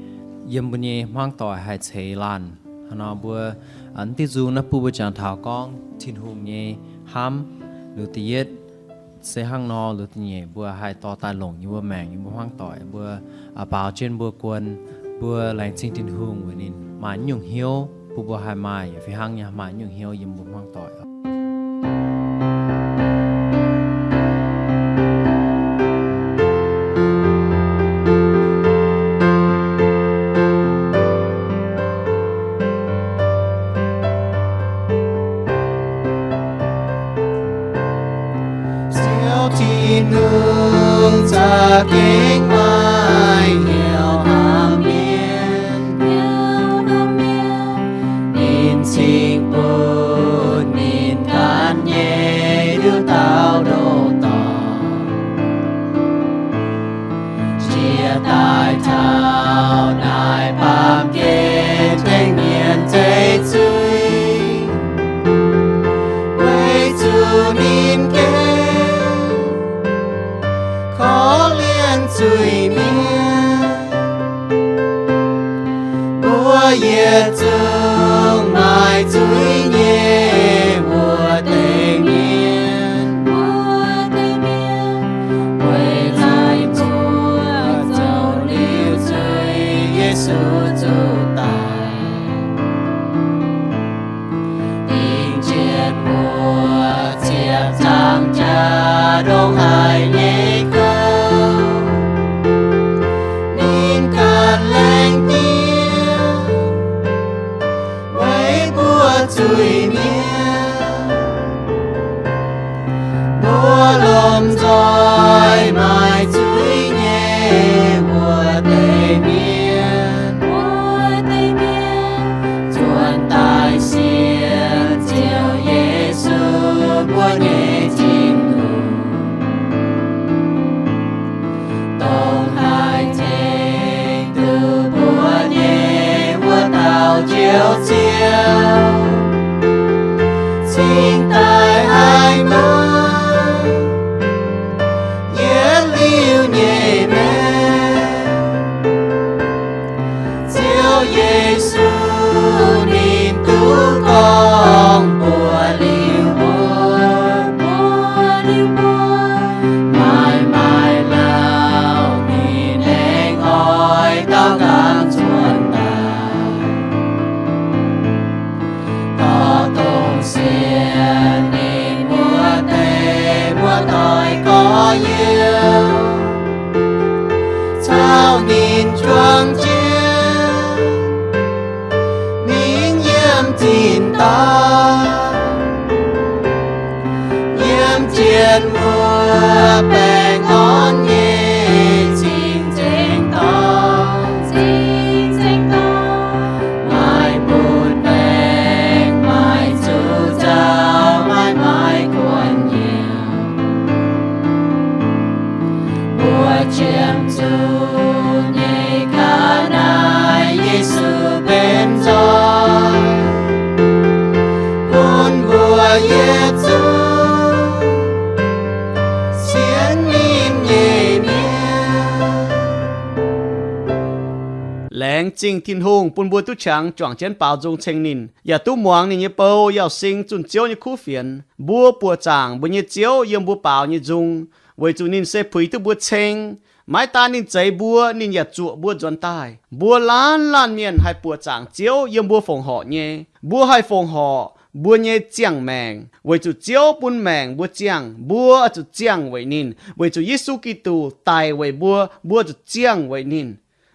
yiem mbuo nyei hmuangv doic haih ceix laanh. Hnangv nor mbuo, aa, mv diuh nzung naaiv bun mbuo jangx taux gorngv Tin-Hungh nyei hnamv, liuz da'yietv se hnangv nor, liuz da'nyeic mbuo haih dorh daaih longc yie mbuo maengc, yie mbuo hmuangv doic, mbuo, aa, baaux jienv mbuo guon, Mbuo laengz zingh Tin-Hungh weic ninh maaih nyungc hnyouv bun mbuo haih maaih fih hnangv nyei maaih nyungc hnyouv yiem mbuo hmuangv doic. Ziouv Tin-Hungh za'gengh maaih hnyouv hnamv mienh. Ninh cingx bun ninh ganh nyei ndiuh dauh ndoh dorngc, jiex daaih taux naaiv baamh gen tengx mienh zeiv zuiz, weic zuqc ninh gengh korv-lienh zuiz-mienh. Mbuo yietc zungv maaih zuiz nyei wuov deix mienh, weic zuqc mbuo zoux liuz zuiz, Yesu zuqc daic, dingc jienv mbuo ziepc nzaangc jaax ndongc haaix nyei gouv. Ninh ganh laengz diev weic mbuo zuiz-mienh. Mbuo lomh nzoih maaih zuiz nyei wuov deix mienh, nzuonx daaih sienx Ziouv Yesu, mbuo nyei Tin-Hungh, dongh haih tengx duqv mbuo nyei wuov dauh Njoux Ziouv, cingx daaih haih maiv yietc liuz nyei maengc. Ziouv Yesu ninh duqv gorngv, mbuox liuz mbuo, mbuox liuz mbuo, maaih, maaih lauh ninh aengx oix daauh nqaang nzuonx daaih, dorh dongh sienx ninh wuov deix muoz-doic gorx-youz, caux ninh juang jienv mingh yiem zinh dorngh, yiem jienv wuov baengh orn nyei cing-nzengc dorngh, cing-nzengc dorngh, maaih butv-baengc, maaih zuqc nzauh, maaih, maaih kuonx nyanc. Mbuo qiemx zuqc nyei ga'naaiv Yesu benx nzoih bun mbuo yietc zungv sienx ninh nyei mienh. Laengz zingh Tin-Hungh bun mbuo duqv qangx juangc jienv baaux nzung ceng ninh, yaac duqv muangx ninh nyei bou, yaac sing zunh Ziouv nyei kuv fienx. Mbuo buoqc zaangc mbuo nyei Ziouv yiem mbuo baaux nyei nzung, weic zuqc ninh se puix duqv mbuo ceng. Maiv daan ninh zeix mbuo, ninh yaac zuoqc mbuo nzuonx daaih. Mbuo laanh laanh mienh haih buoqc zaangc Ziouv yiem mbuo fongc horc nyei. Mbuo haih fongc horc mbuo nyei ziangh maengc, weic zuqc Ziouv bun maengc mbuo ziangh, mbuo zuqc ziangh weic ninh. Weic zuqc Yesu Giduc daic weic mbuo, mbuo zuqc ziangh weic ninh.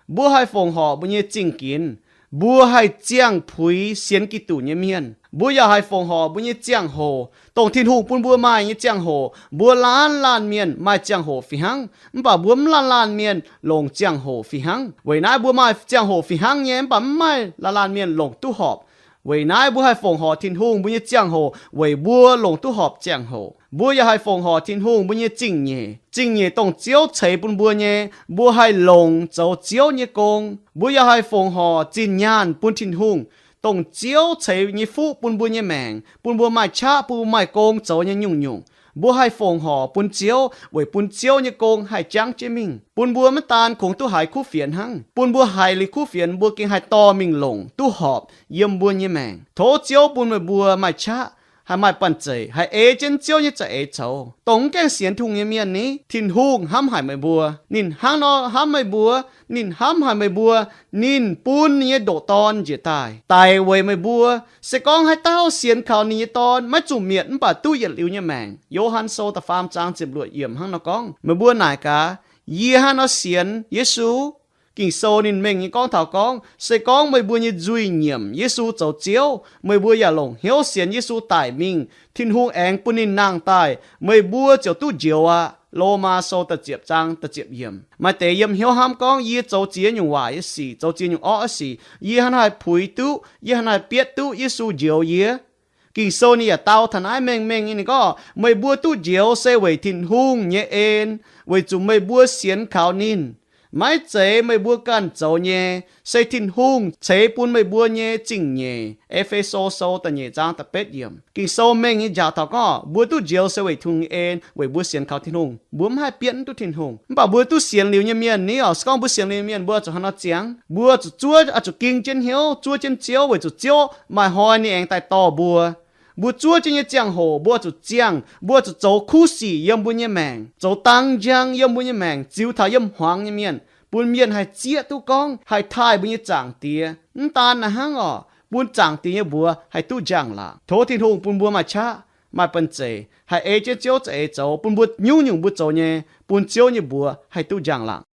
Mbuo haih fongc horc mbuo nyei zingh ginx, mbuo haih ziangh puix sienx Giduc nyei mienh. Mbuo yaac haih fongc horc mbuo nyei ziangh hoc, dongh Tin-Hungh bun mbuo maaih nyei ziangh hoc. Mbuo laanh laanh mienh maaih ziangh hoc fih hnangv, mv baac mbuo mv laanh laanh mienh longc ziangh hoc fih hnangv. Weic naaiv mbuo maaih ziangh hoc fih hnangv nyei, mv baac mv maaih laanh laanh mienh longc duqv horpc. Weic naaiv mbuo haih fongc horc Tin-Hungh mbuo nyei ziangh hoc weic mbuo longc duqv horpc ziangh hoc. Mbuo yaac haih fongc horc Tin-Hungh mbuo nyei zingh nyeic. Zingh nyeic dongh Ziouv ceix bun mbuo nyei, mbuo haih longc zoux Ziouv nyei gong. Mbuo yaac haih fongc horc zinh nyaanh bun Tin-Hungh, dongh Ziouv ceix nyei fuqv bun mbuo nyei maengc, bun mbuo maaih qaqv, bun mbuo maaih gong zoux nyei nyungc-nyungc. Mbuo haih fongc horc bun Ziouv weic bun Ziouv nyei gong haih jangv jienv mingh, bun mbuo maiv daan kungx duqv haiz kuv fienx hnangv. Bun mbuo haiz liuz kuv fienx, mbuo gengh haih dorh mingh longc duqv horpc yiem mbuo nyei maengc. Tov Ziouv bun meih mbuo maaih qaqv haih maaih banh zeic, haih ei jienv Ziouv nyei za'eix coux, dongh mv gaengh sienx Tin-Hungh nyei mienh ni. Tin-Hungh hnamv haic meih mbuo. Ninh hnangv nor hnamv meih mbuo. Ninh hnamv haic meih mbuo. Ninh bun ninh nyei ndoqc Dorn njiec daaih daic weic meih mbuo. Se gorngv haaix dauh sienx kaux ninh nyei Dorn maiv zuqc mietc mv baac duqv yietc liuz nyei maengc. Yo^han Sou da'faam zaang ziepc luoqc yiemc hnangv nor gorngv. Meih mbuo naaic gaax, yie hnangv nor sienx Yesu. Ging-Sou ninh mengh nyei gorngv taux gorngv, se gorngv meih mbuo nyei nzuih nyiemc Yesu zoux Ziouv, meih mbuo yaac longc hnyouv sienx Yesu daic mingh, Tin-Hungh aengx bun ninh nangh daaih, meih mbuo ziouc duqv njoux aqv. Lomaa Sou da'ziepc zaang da'ziepc yiemc. Maaih deix yiem hnyouv hnamv gorngv, yie zoux ziex nyungc waaic nyei sic, zoux ziex nyungc orqv nyei sic, yie hnangv naaiv haih puix duqv, yie hnangv naaiv haih bietv duqv Yesu njoux yie. Ging-Sou ninh yaac dau taux naaiv mengh mengh nyei, ninh gorngv, meih mbuo duqv njoux se weic Tin-Hungh nyei en, weic zuqc meih mbuo sienx kaux ninh. Maiv zeiz meih mbuo ganh zoux nyei, se Tin-Hungh ceix bun meih mbuo nyei zingh nyeic. E^fe^so Sou da'nyeic zaang da'betv yiemc. Ging-Sou mengh nyei njaaux taux gorngv, mbuo duqv njoux se weic Tin-Hungh nyei en, weic mbuo sienx kaux Tin-Hungh. Mbuo mv haih bietv duqv Tin-Hungh. Mv baac mbuo duqv sienx liuz nyei mienh ni oc, se gorngv mbuo sienx liuz nyei mienh, mbuo zuqc hnangv nor ziangx, mbuo zuqc zuov, oix zuqc ging jienv hnyouv, zuov jienv Ziouv, weic zuqc Ziouv maaih hnoi ninh aengx daaih dorh mbuo. Mbuo zuov jienv nyei ziangh hoc mbuo zuqc ziangh, mbuo zuqc zoux kuv sic yiem mbuo nyei maengc, zoux dang njang yiem mbuo nyei maengc, ziux taux yiem hmuangx nyei mienh, bun mienh haih zieqv duqv gorngv haih taaih mbuo nyei Zaangc Diex. Mv daan naaiv hnangv oc, bun Zaangc Diex nyei mbuox haih duqv njang-laangc. Tov Tin-Hungh bun mbuo maaih qaqv, maaih banh zeic, haih ei jienv Ziouv za'eix zoux, bun mbuo nyungc-nyungc mbuo zoux nyei, bun Ziouv nyei mbuox haih duqv njang-laangc.